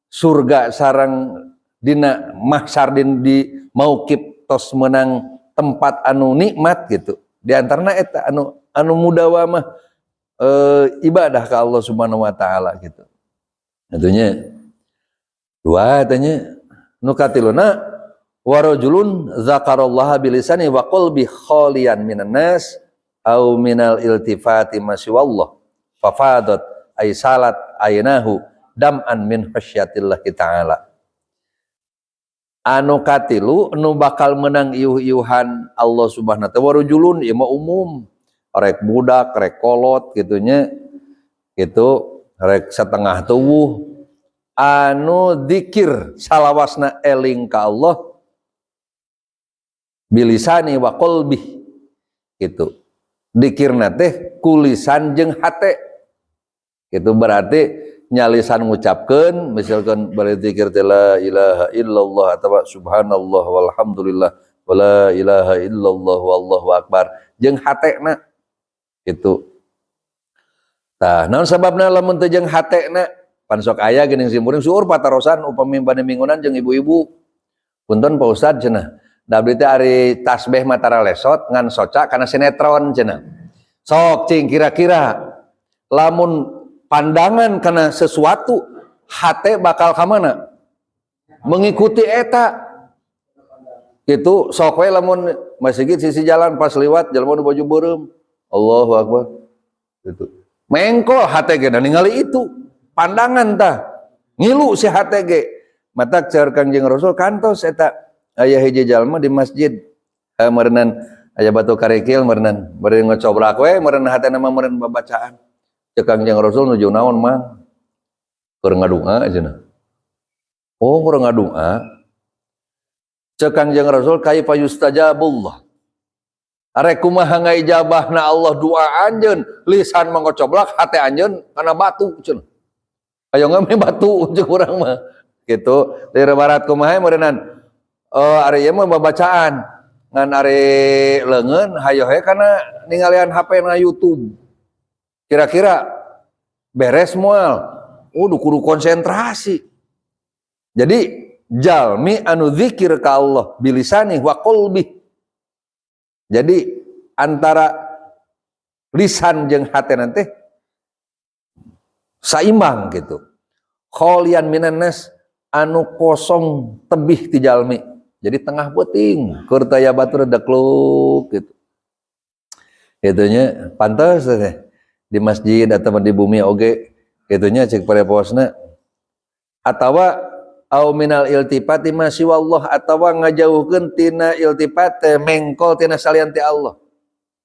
surga sarang dina mahsyar din di maukib tos menang tempat anu nikmat gitu. Di antarana eta anu anu mudawa mah ibadah ke Allah Subhanahu wa taala gitu. Tentunya dua tanya nu katiluna, warajulun zakarallaha bilisani wa qalbi khalian minan nas au minal iltifati masiwallah fafadat ay salat aynahu dam'an min khasyatillahi ta'ala. Anu katilu nu bakal menang iuh-iuhan Allah Subhanahu wa taala, warajulun ieu mah umum, rek budak rek kolot gitunya gitu, rek setengah tubuh, anu dikir salawasna eling ka Allah bilisani wa qalbi gitu, dikirna teh kulisan jeung hate gitu, berarti nyalisan ngucapkeun, misalkan bari zikir teh la ilaha illallah atau subhanallah walhamdulillah wala ilaha illallah wallahu akbar jeung hatena gitu. Tah naon sababna lamun teu jeung hatena? Pan sok aya geuning simkuring seueur patarosan upami bade minggunan jeung ibu-ibu. Punten Pak Ustad cenah, da abdi teh ari tasbih mah tara lesot ngan soca kana sinetron cenah. Sok cing, kira-kira lamun pandangan kana sesuatu, hate bakal ka mana? Mengikuti eta gitu. Sok we lamun masjid sisi jalan, pas liwat jelema nu baju beureum, Allahu akbar gitu, mengkol hate ge da ningali itu pandangan. Tah ngilu si hate ge. Matak caur Kangjeng Rasul kantos eta aya hiji jalma di masjid, meureunan aya batu karikil meureunan, bari ngecobrak we meureun hatena mah meureun babacaan. Ceuk Kangjeng Rasul, "Nuju naon, Mang?" "Keur ngadunga," cenah. "Oh, keur ngadunga." Ceuk Kangjeng Rasul, "Kaifa yustajabullah?" Arek kumaha ngaijabahna Allah doa anjeun, lisan mah ngocoblak, hate anjeun kana batu cenah. Ayo ngame batu ceuk urang mah. Gitu. Daerah barat kumaha meureunnan? Ari ieu mah babacaan. Ngan ari leungeun hayoh we kana ningalian HP na YouTube. Kira-kira beres moal? Kudu konsentrasi. Jadi jalmi anu zikir ka Allah bilisani wa qalbi. Jadi antara lisan jeung hate nanti saimbang gitu. Kholian minan nas, anu kosong tebih ti jalmi. Jadi tengah peuting keur taya batur dekluk gitu. Itunya pantas teh di masjid atau di bumi oge itunya cek pareposna. Atawa au minal iltifati ma siwallah, atawa ngajauhkeun tina iltifat teh mengkol tina salian ti Allah.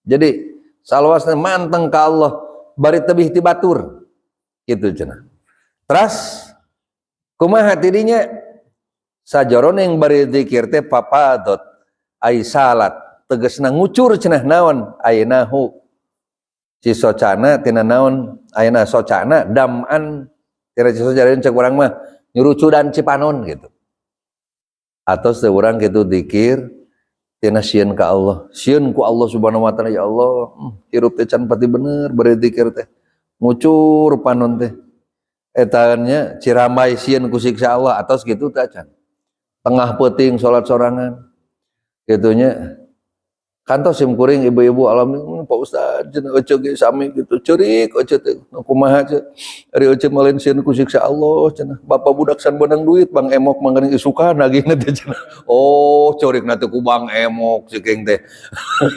Jadi salawasna manteng ka Allah bari tebih ti batur kitu cenah. Teras kumaha tidinya sajoroning bari zikir teh papadot ai salat, tegasna ngucur cenah naon ayenahu si socana tina naon ayeuna socana daman tina si socana, cek urang mah nyurucudan cipanon gitu. Atau seorang gitu dikir tina sieun ka Allah, sieun ku Allah Subhanahu wa taala, ya Allah, hirup teh can pati bener, bari dikir teh ngucur panon teh eta nya ciramai sieun ku siksa Allah atau segitu teh can. Tengah peuting salat sorangan gitunya, kantos sim kuring ibu-ibu alhamdulillah, Pak Ustad cenah ece ge sami gitu, ceurik ece teh, kumaha ce ari ece mah lain sieun ku siksa Allah cenah, bapak budak san beunang duit Bang Emok mangeuning isukan nagihna teh cenah. Oh, ceurikna teh ku Bang Emok ceuking teh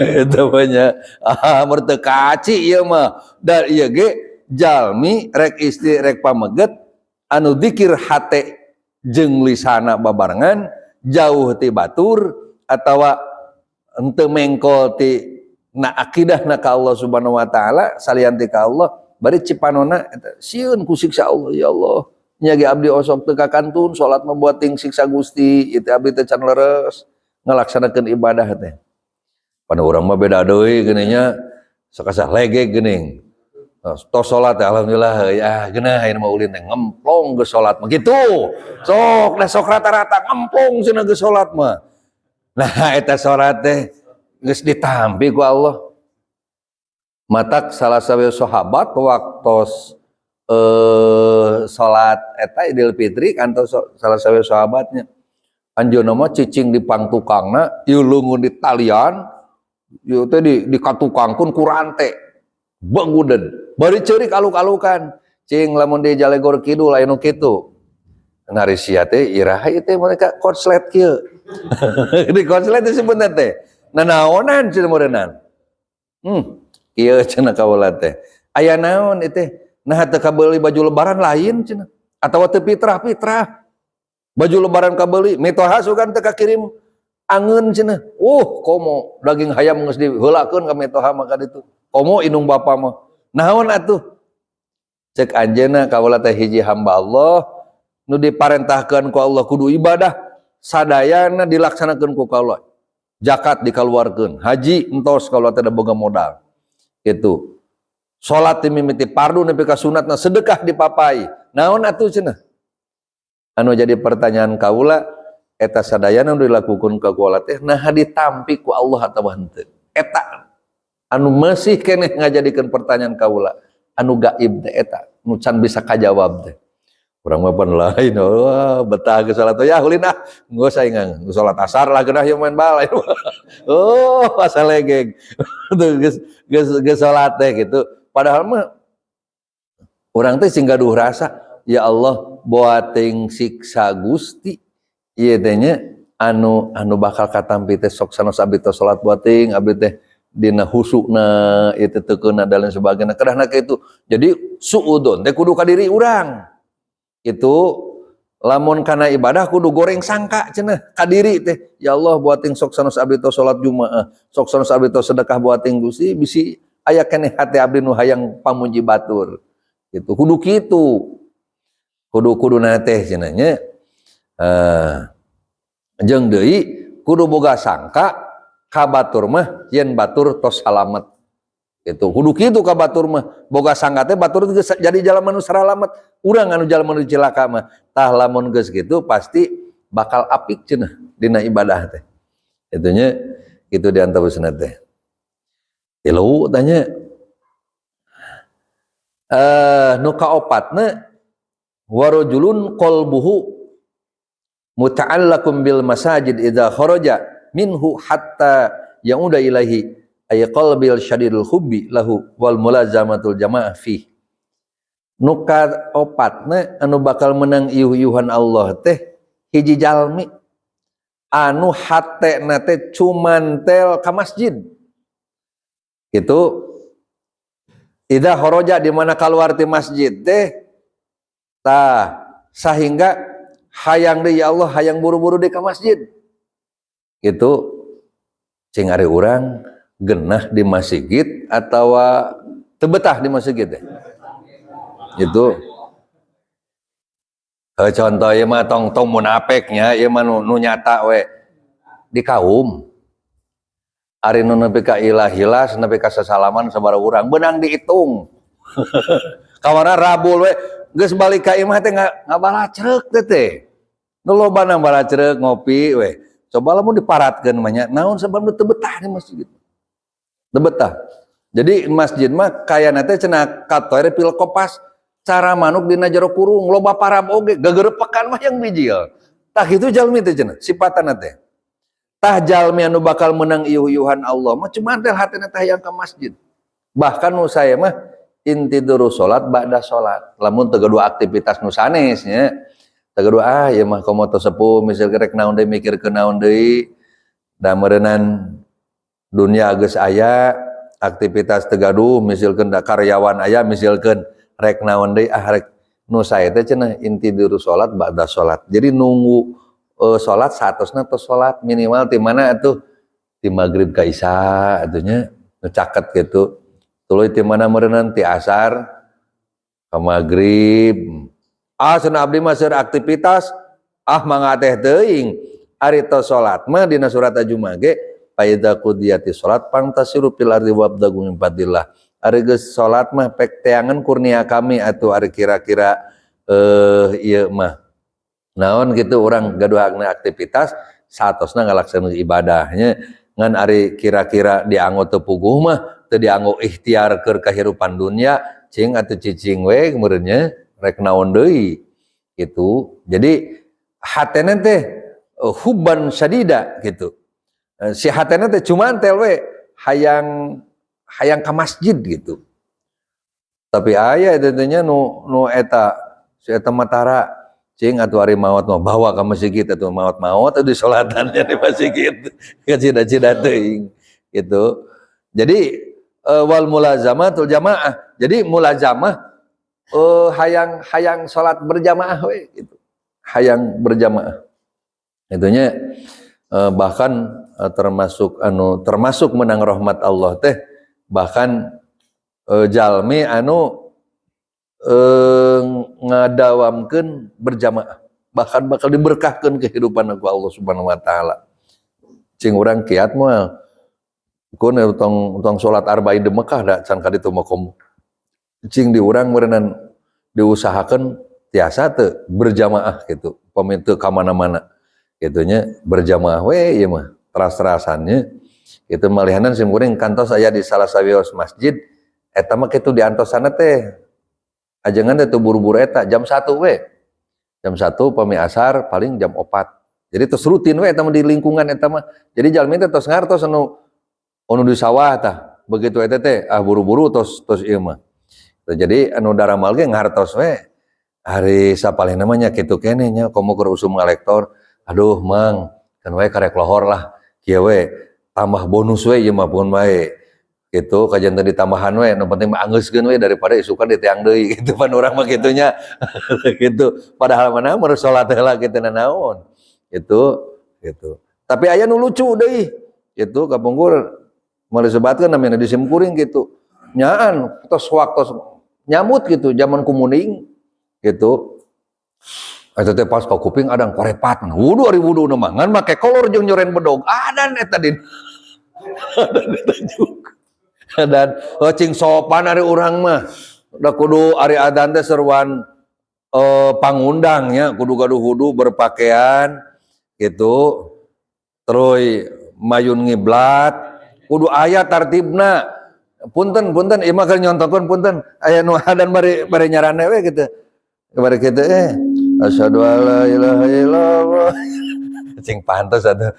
eta mah nya. Ah, meur teu kaci ieu mah da ieu ge jalmi rek istri rek pameget anu dikir hate jeung lisana babarengan jauh ti batur atawa henteu mengkol ti na akidah na ka Allah Subhanahu wa taala salian ti ka Allah bari cipanona eta sieun ku siksa Allah, ya Allah nya ge abdi osok teu kakantun salat mah buat ting siksa Gusti ieu teh, abdi teh can leres ngalaksanakeun ibadah teh. Pada urang mah beda deui geuning nya, sok asa legeg geuning. Tos salat alhamdulillah ya geunah, ayeuna mah ulin teh ngemplong geus salat mah kitu. Sok dah sok rata-rata ngemplong cenah geus salat mah. Nah, eta salat teh geus ditampi ku Allah. Matak salah sawios sahabat waktos salat eta Idul Fitri kantos salah sawios sahabatnya. Anjeunna mah cicing di pangtukangna, ieu leungeun di talian, ieu teh di katukangkeun ku rante. Banguden. Bari ceurik aluk-alukan. Cing lamun di Jalegor Kidul aya nu kitu. Nari sia teh iraha ieu teh mereka konslet kieu. Di konslet disebutna teh. Nanaonan cenah meureunnan. Kieu cenah kaula teh. Aya naon ieu teh? Nah teu kabeuli baju lebaran lain cenah. Atawa teu fitrah-fitrah. Baju lebaran kabeuli, mitoha sugan teu kakirim angeun cenah. Komo daging hayam geus diheulakeun ka mitoha mah ka ditu. Komo indung bapa mah. Naon atuh? Cek anjeunna kaula teh hiji hamba Allah nu diparentahkeun ku Allah kudu ibadah sadayana dilaksanakeun ku kaula. Zakat dikaluarkeun, haji entos kaula teh boga modal. Gitu. Salat mimiti fardu nepi ka sunatna, sedekah dipapai. Naon atuh cenah? Anu jadi pertanyaan kaula eta sadayana nu dilakukeun ka kaula teh nah ditampi ku Allah atawa henteu? Eta anu masih keneh ngajadikeun pertanyaan kaula anu gaib teh, eta nu can bisa kajawab teh. Urang mah pan lain, wah betah ke salat ya ulin ah, geus aing salat asar lah geunah ieu main bal. Oh, asal legeg. Geus geus geus salat teh gitu. Padahal mah urang teh sing gaduh rasa, ya Allah boating siksa Gusti ieu teh nya anu anu bakal katampi teh sok sanos abdi teh salat boating abdi teh dina husukna ieu teh teukeunna dan lain sebagainya kedahna kitu. Jadi suudon teh kudu ka diri urang. Itu lamun kana ibadah kudu goreng sangka cenah ka diri teh, ya Allah buating sok sanos abdi teh salat jumaah, sok sanos abdi teh sedekah buating Gusti bisi aya keneh hati abdi nu hayang pamuji batur gitu. Kudu kitu, kudu kudu teh cenah nya. Jeung deui kudu boga sangka ka batur mah yen batur tos salamet. Gitu. Kudu kitu ka batur mah. Boga sangga teh batur geus jadi jalma nu saralamet. Urang anu jalma nu cilaka mah. Tah lamun geus kitu pasti bakal apik cenah dina ibadah teh. Itunya itu di antawisna teh. Tilu tanya nu kaopatna warajulun qalbuhu muta'allaqun bil masajid idza kharaja minhu hatta ya'uda ilaihi ay qalbil syadidul hubbi lahu wal mulazamatul jamaah fi. Nu kaopatna anu bakal menang iuh-iuhan Allah teh hiji jalmi anu hatena teh cumantel ka masjid. Itu idza kharaja di mana keluar ti masjid teh tah sehingga hayang deui ya Allah hayang buru-buru deui ka masjid. Gitu cing ari urang genah di masjid atawa teu betah di masjid teh. Itu contoh ieu mah tong tong munafik nya ieu mah nu nyata we di kaum. Ari nu nepi ka ilah hilas nepi ka sasalaman sabaraha urang beunang dihitung. Kawana Rabu we geus balik ka imah teh ngabalacreuk teh teh. Nu lobana balacreuk ngopi we. Coba lamun diparatkeun mah nya naon sabab nu teu betah di masjid. Teu betah. Jadi masjid mah kayana teh cenah katoer pil kopas cara manuk dina jero kurung loba parab oge gagerepekan mah yang bijil. Tah kitu jalmi teh cenah sipatana teh. Tah jalmi anu bakal menang iuh-iuhan Allah mah cuma teh hatina teh hayang ka masjid. Bahkan nu saya mah intiduru salat ba'da salat. Lamun teu gaduh aktivitas nu sanes nya. Teu gaduh ah ieu mah komo teu sepuh misal rek naon deui mikir ke naon deui. Da meureunnan dunia geus aya aktivitas teu gaduh misalkeun da karyawan aya misalkeun rek naon deui ah rek nu sae teh cenah intiduru salat ba'da salat. Jadi nunggu salat saatosna tos salat minimal ti mana atuh ti magrib ka isya atuh nya nu caket gitu. Tuluy ti mana meureunnan ti asar ka magrib. Ah cenah abdi mah seur aktivitas ah mangga teh teuing. Ari tos salat mah dina surat Az-Zumar ge faidza qudiyati salat pantasiru fil ardi wabtagu min fadlillah. Ari geus salat mah pek teangan kurnia kami atuh ari kira-kira ieu mah. Naon gitu urang gaduh aktivitas saatosna ngalaksanakeun ibadahnya ngan ari kira-kira dianggo teu puguh mah teu dianggo ikhtiar keur kahirupan dunia cing atuh cicing we meureun nya rek naon deui gitu. Jadi hatena teh hubban syadida gitu. Si hatena teh cuman tel we hayang hayang ka masjid gitu. Tapi aya tentunya nu nu eta si eta matara cing atuh ari maot mah bawa ka masjid atuh maot-maot atuh disolatan di masjid kacida-cida teuing gitu. Jadi wal mulazamatul jamaah. Jadi mulazamah hayang hayang salat berjamaah we gitu. Hayang berjamaah. Itunya bahkan termasuk anu termasuk menang rahmat Allah teh bahkan jalmi anu ngadawamkeun berjamaah bahkan bakal diberkahkeun kehidupan ku Allah Subhanahu wa taala. Cing urang kiat moal kun tong tong salat arba'in di Mekah da can ka ditu mah komo. Cing di urang meureunnan diusahakeun tiasa teu berjamaah gitu pami teu ka mana-mana gitunya berjamaah we ieu mah teras-terasannya itu malihanan sim kuring kantos aya di salah sawios masjid eta mah kitu diantosanna teh ajengan teh buru-buru eta jam 1 we. Jam 1 pami asar paling jam 4. Jadi tos rutin we eta mah di lingkungan eta mah. Jadi jalmi teh tos ngartos anu anu di sawah tah. Begitu eta teh ah buru-buru tos tos ieu mah. Jadi anu daramal ge ngartos we. Hari sapalihna mah nya kitu keneh nya komo keur usum ngalektor. Aduh mang kan we karek lohor lah kieu we tambah bonus we ieu mah pun wae. Gitu kajian tadi tambahan we nu penting mah anggeuskeun we daripada isukan diteang deui gitu pan urang mah kitunya. Gitu padahal mana mun salat heula kitu naon gitu gitu. Tapi aya nu lucu deui gitu kapungkur moal disebatkeun namina di sim kuring gitu nyaan tos waktos nyamut gitu zaman kumuning gitu. Eta teh pas ka kuping adang korepat wudu ari wudu mah ngan make kolor jeung nyoren bedog adan eta din. Adan eta juga. Dan oh, cing sopan ari urang mah. Da kudu ari adan teh seruan pangundang nya, kudu gaduh wudu, berpakaian gitu. Terus mayun ngiblat, kudu aya tartibna. Punten, punten, ieu mah keur nyontokeun, punten. Aya nu adan bari bari nyarane we gitu. Bari kitu asyhadu alla ilaha illallah. Cing pantes atuh.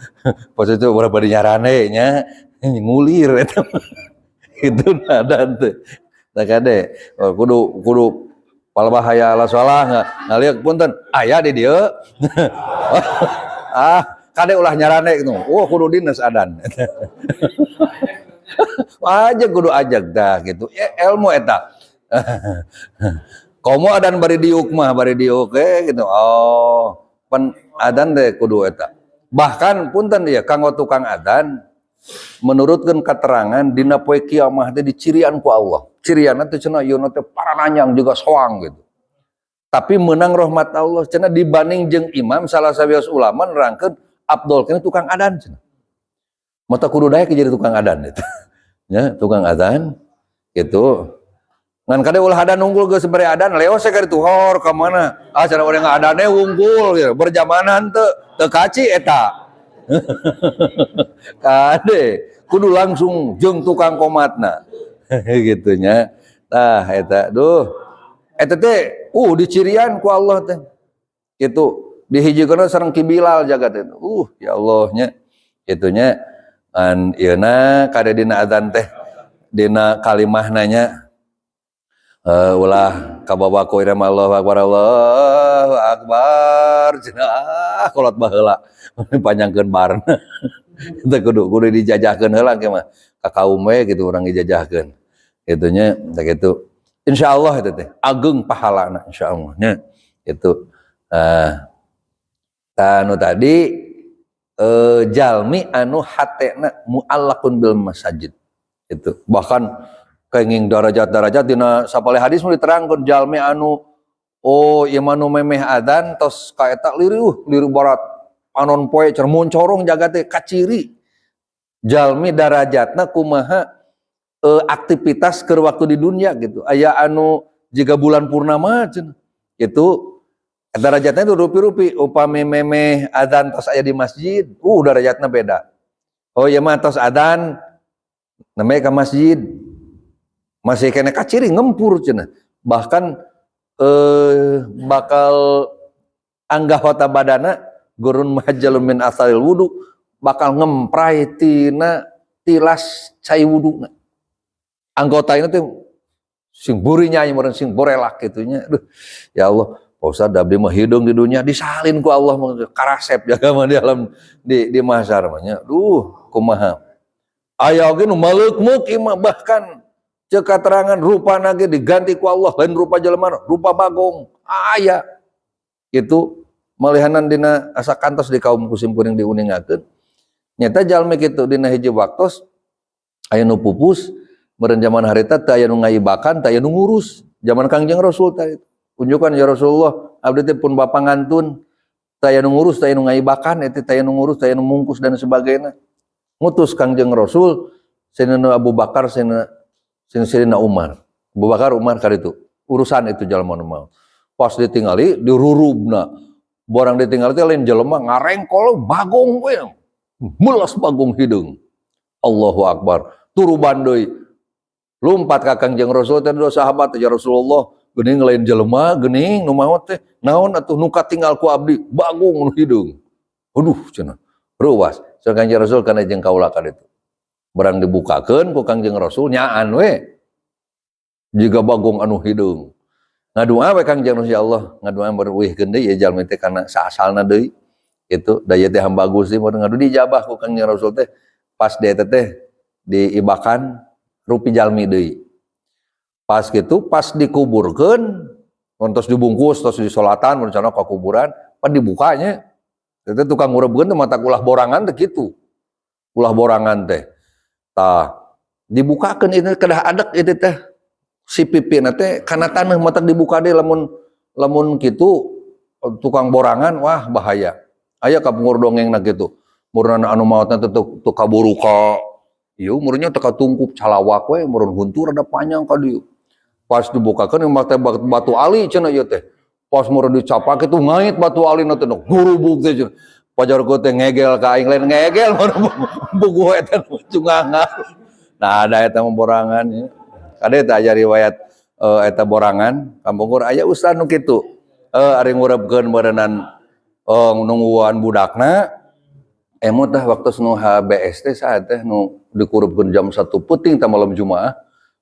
Posisi urang bari nyarane nya, ngulir eta. Itu adan teh. Tah kade, oh, kudu kudu palebah hayya ala shalah ngaliuk, punten aya di dieu. Ah, kade ulah nyarane gitu. Wah, kudu dinas adan. Aja kudu ajak dah gitu. Ya, ilmu eta. Komo adan bari diuk mah, bari diuk gitu. Oh, pan adan deh kudu eta. Bahkan punten ya, kanggo tukang adan menurutkan keterangan dina poe kiamah teh dicirian ku Allah. Cirian teh cenah ieu teh parananyang juga soang gitu. Tapi menang rahmat Allah cenah dibanding jeung imam, salah sawios ulama nerangkeun afdol keneh tukang adan cenah. Mata kudu daek jadi tukang adan itu. Ya, tukang adan gitu. Ngan kade ulah adan unggul geus bere adan leos ka ditu hor ka mana. Ah, cenah urang adane unggul gitu. Berjamanan teu teu kaci eta. Kade kudu langsung jeung tukang komatna. Gitu nya. Tah eta duh. Eta teh dicirian ku Allah teh. Gitu dihijikeun sareng Ki Bilal jagat itu. Ya Allah nya. Kitu nya. An ieuna kade dina adzan teh dina kalimah nanya ulah kabawa ku irama Allahu akbar, Allahu akbar cenah, ah, kolot baheula panjangkeun barna. Teu kudu kudu dijajahkeun heula ke mah ka kaum we gitu, urang dijajahkeun kitu nya. Tah kitu, insyaallah itu teh ageng pahalana insyaallah nya itu. Tah, nu tadi jalmi anu hatena muallaqun bil masajid itu bahkan kenging darajat-darajat dina sapalih hadis mu diterangkeun jalmi anu oh ieu mah nu memeh adzan tos ka eta liriuh liru barat panon poe cer moncorong jagat teh, kaciri jalmi darajatna kumaha aktivitas keur waktu di dunia gitu. Aya anu jiga bulan purnama cenah itu darajatnya itu rupi-rupi. Upami memeh adzan tos aya di masjid, darajatna beda. Oh ieu mah tos adzan namanya ke masjid masih kena kaciri ngempur cenah, bahkan bakal anggota badana gurun muhajjalun min atharil wudu, bakal ngemprai tina tilas cai wuduna anggota ini tuh sing buri nyai meureun sing borelak kitu nya. Aduh ya Allah, Pak Ustaz, abdi mah hideung di dunia disalin ku Allah karasep jaga mah di alam di mahsyar mah nya. Duh, kumaha aya oge nu maleukmeuk ieu mah, bahkan ceuk katerangan rupana ge diganti ku Allah, lain rupa jelema, rupa bagong aya gitu. Malihanan dina asa kantos di kaum ku simkuring diuningakeun nyata jalmi kitu dina hiji waktos aya nu pupus meureun zaman harita teu aya nu ngaibakan, teu aya nu ngurus. Zaman Kangjeng Rasul teh unjukan, "Ya Rasulullah, abdi teh pun bapa ngantun, teu aya nu ngurus, teu aya nu ngaibakan eta, teu aya nu ngurus, teu aya nu mungkus dan sebagainya." Ngutus Kangjeng Rasul Sayyidina Abu Bakar, Sayyidina Sayyidina Umar, Abu Bakar, Umar karitu urusan itu jalma nu maot. Pas ditingali dirurubna barang ditinggali teh lain jelema, ngarengkol bagong we, melas bagong hideung. Allahu akbar, turuban deui, lumpat ka Kangjeng Rasul teh dua sahabat, "Ya Rasulullah, geuning lain jelema geuning nu maot teh, naon atuh nu katinggal ku abdi bagong nu hideung." "Aduh," cenah, "reuwas." So Kangjeng Rasul kana jeung kaula ka ditu. Barang dibukakeun ku Kangjeng Rasul nyaan we jiga bagong anu hideung. Ngadua we Kangjeng Rasul, "Ya Allah," ngadua beruihkeun deui ieu jalmi teh kana saasalna deui kitu, da ieu teh hamba Gusti mun ngadu dijabah ku Kangjeng Rasul teh. Pas dia teh diibakan rupi jalmi deui. Pas gitu, pas dikuburkeun, tos dibungkus, tos disolatan rencana ke kuburan, pan dibukanya itu tukang ngurebkeun teh mata ulah borangan teh kitu, ulah borangan teh. Tah, dibukakeun itu kedah adek itu teh si pipi teh kana taneuh, mata dibuka deh. Lamun lamun kitu tukang borangan, wah, bahaya. Aya kapungkur dongeng na kitu murna anu maotna teh teu kaburu ka Ieu umurnya teu katungkup calawak we meureun huntu rada panjang ka dieu. Pas dibukakeun mah teh batu ali cenah ieu teh. Pas meureun dicapak itu ngait batu ali na teh gurubug teh cenah. Pajarku teh ngegel ka aing lain ngegel buku eta cunganga. Nah ada eta mah borangan ya. Kade teh aya riwayat eta borangan kampungkur aya ustad nu kitu. Ari ngurebkeun meureunnan nungguan budakna emut tah waktu nu HBS teh saat teh nu dikurupkeun jam 1 peuting tah malam Jumaah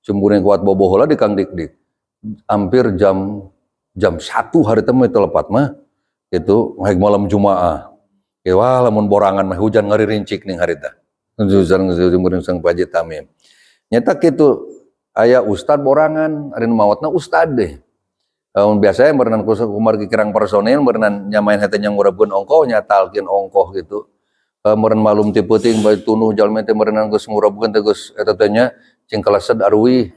cemburing kuat bobo heula di Kang Dik-dik. Hampir jam jam 1 hari teh mah lepat mah itu haik malam Jumaah. Ya wah lamun borangan mah hujan ngarincik ning harita. Hujan cemburing sang Pak Haji Tamim. Nyata kitu aya ustad borangan ari nu mawatna ustad deh. Biasanya meureunan kumargi kirang personil meureunan nyamain hate nya ngurebkeun ongkoh nya talkin ongkoh gitu. Meureun malum ti peuting bae tunuh jalmi teh meureunnan geus ngurebkeun teh geus eta teh nya cing kalesed aruih.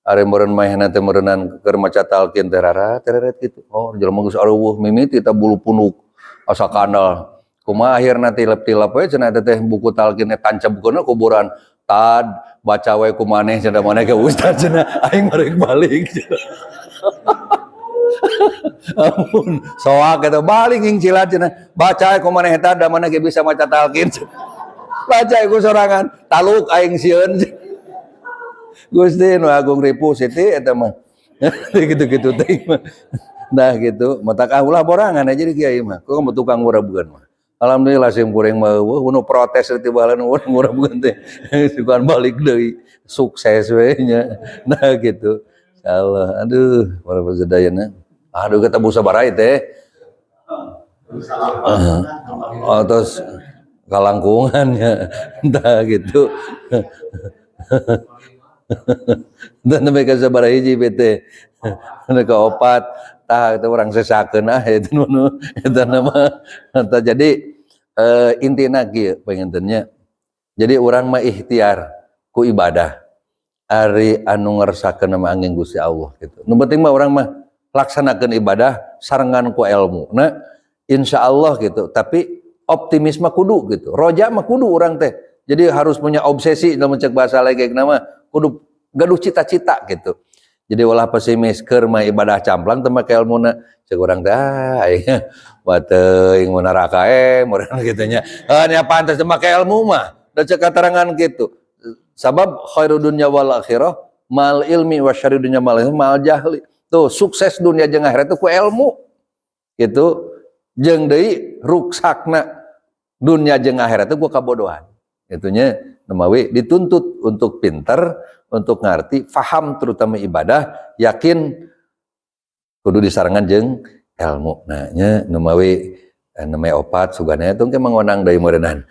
Ari meureun maehna teh meureunnan keur maca talkin teh rara tereret gitu. Oh jelema geus areuweuh mimiti tah bulu punuk asa kandal. Kumaha akhirna tilep-tilep we cenah eta teh buku talkin teh tancebkeun kuburan. Tad baca we ku maneh cenah maneh ke ustad cenah aing balik balik. Ampun, soak eta balik ing cilat cenah. Baca ku maneh eta da maneh ge bisa maca talkin. Baca ku sorangan, taluk aing sieun. Gusti nu agung ripuh Siti eta mah. Gitu-gitu teh mah. Nah gitu, matak ah ulah borangan aja jadi kiai mah. Kok kamu tukang ngurebkeun mah. Alhamdulillah sim kuring mah eueuh nu protes ti baheula nu ngurebkeun teh. Sugan balik deui, sukses we nya. Nah gitu. Insyaallah. Aduh, para sadayana. Aduh kita busa barai teh. Oh, terus kalangkungannya. Entah gitu. Dan sampai ke sabaraha hiji bete. Ka opat tah itu orang sesakeun ah itu nu eta nama. Tah jadi intina kieu pangintennya. Jadi urang mah ikhtiar ku ibadah. Ari anu ngersakeun nama angin Gusti Allah gitu. Nu penting mah urang mah laksanakeun ibadah sarengan ku ilmu. Nah, insya Allah gitu. Tapi optimisme kudu gitu. Roja mah kudu urang teh. Jadi harus punya obsesi dalam cek bahasa lagi nama kudu gaduh cita-cita gitu. Jadi ulah pesimis keur mah ibadah camplang teu make ilmuna. Cek urang teh ah aing teuing mun neraka meureun kitu nya. Ah nya pantes teu make ilmu mah. Da cek katarangan gitu. Sabab khairu dunya wal akhirah mal ilmi wa syarru dunya mal ilmi mal jahli. Tuh sukses dunia jeung akhirat itu ku ilmu. Gitu. Jeung deui ruksakna dunia jeung akhirat itu ku kabodohan. Itunya nemawi dituntut untuk pinter, untuk ngerti, faham terutama ibadah, yakin kudu disarengan jeung ilmu. Nah, nya nemawi namanya opat sugana itu ke mangonang deui meureunnan.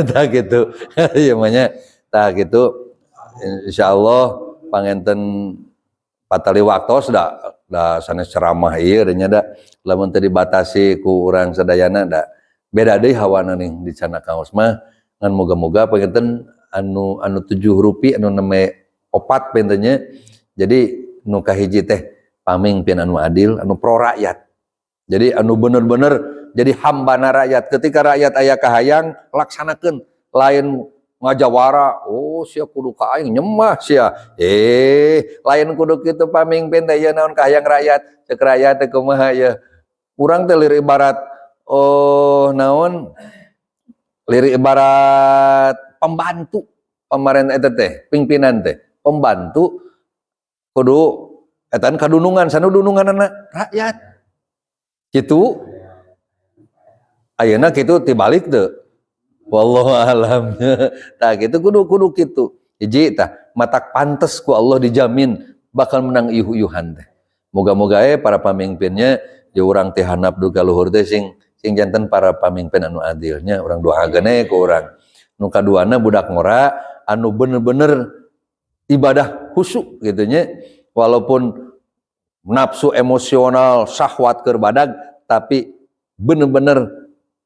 Tah gitu. Ieu mah nya tah gitu. Insyaallah panginten patali waktos da da sanes ceramah ieu nya da lamun teu dibatasi ku urang sadayana da beda deui hawana ning di cana kaos mah ngan moga-moga panginten anu anu 7 rupi anu name opat pentennya. Jadi nu kahiji teh pamimpin anu adil, anu pro rakyat. Jadi anu bener-bener jadi hambana rakyat. Ketika rakyat aya kahayang laksanakeun, lain ngajawara, oh sia kudu ka aing nyemah sia. Lain kudu kitu pamimpin teh ieu naon kahayang rakyat, cek rakyat teh kumaha ieu. Urang teh lir ibarat oh naon lir ibarat pembantu pemerintah eta teh, pimpinan teh, pembantu kudu etan kadunungan, sanu dununganana rakyat. Kitu ayeuna kitu tibalik teu. Wallahu alam. Tah kitu kudu kudu kitu. Hiji tah matak pantes ku Allah dijamin bakal menang iuh-iuhan teh. Moga-moga para pamimpinnya di urang teh handap duka luhur teh sing sing janten para pamimpin anu adilnya urang doakeun we ku urang. Nu kaduana budak ngora anu bener-bener ibadah khusyuk gitu nya, walaupun nafsu emosional syahwat keur badag tapi bener-bener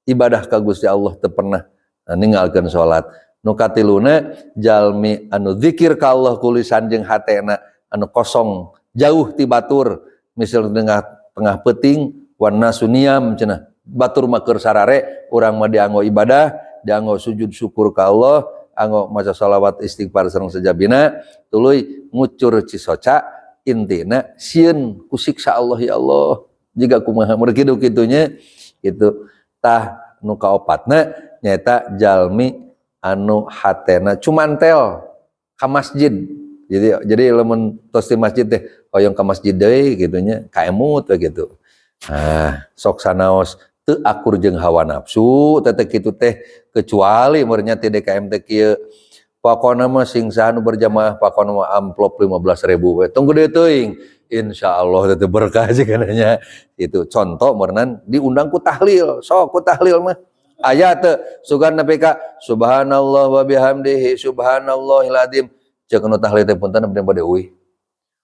ibadah ka Gusti Allah teu pernah ninggalkeun salat. Nu katiluna jalmi anu zikir ka Allah ku lisan jeung hatena anu kosong jauh ti batur, misal tengah tengah peuting wan nasu niam cenah, batur mah keur sarare, urang mah dianggo ibadah, dianggo sujud syukur ka Allah. Anggo maca sholawat, istighfar sareng sejabina, tuluy ngucur cisoca. Intina sieun ku siksa Allah, ya Allah, jiga kumaha mun kitu kitunya gitu. Tah, nu kaopatna nyaeta jalmi anu hatena cumantel ka masjid. Jadi lamun tos di masjid teh hoyong ka masjid deui gitu nya, kaemut we gitu. Nah, sok sanaos teu akur jeung hawa nafsu teh kitu teh, kecuali meureun ti DKM teh kieu, pokona mah sing saha nu berjamaah, pokona mah amplop 15.000 we, tong gede teuing, insyaallah teh berkah nya. Itu contoh meureunan diundang ku tahlil, sok ku tahlil mah aya teu sugan nepi ka subhanallah wa bihamdihi subhanallahil azim. Ceuk nu tahlil teh, punten, abdi bade uih,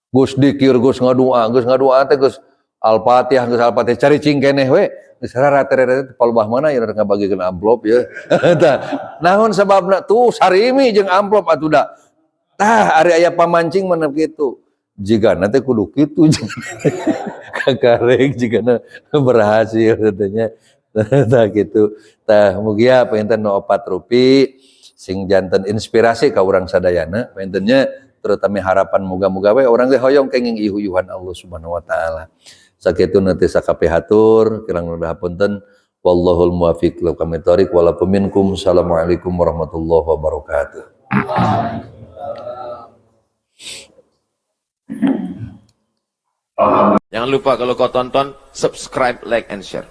geus dikir, geus ngadua, geus ngadua teh, geus Al-Fatihah, geus Al-Fatihah caricing keneh we, geus rarate palebah mana ya ngabagikeun amplop ya. Tah, naon sababna tuh sarimi jeung amplop atuh da. Tah, ari aya pamancing mana kitu, jigana teh kudu kitu kakarek jigana berhasil katanya. Tah gitu. Tah, mugia panginten nu opat rupi sing janten inspirasi ka urang sadayana pangintennya, terutama harapan moga-moga we urang teh hoyong kenging ihu-ihuan Allah Subhanahu wa taala. Sakitu nanti sakabeh hatur, kirang nu hapunten. Wallahul muwaffiq ila aqwamit thoriq walakum minkum. Assalamualaikum warahmatullahi wabarakatuh. Jangan lupa kalau kau tonton, subscribe, like, and share.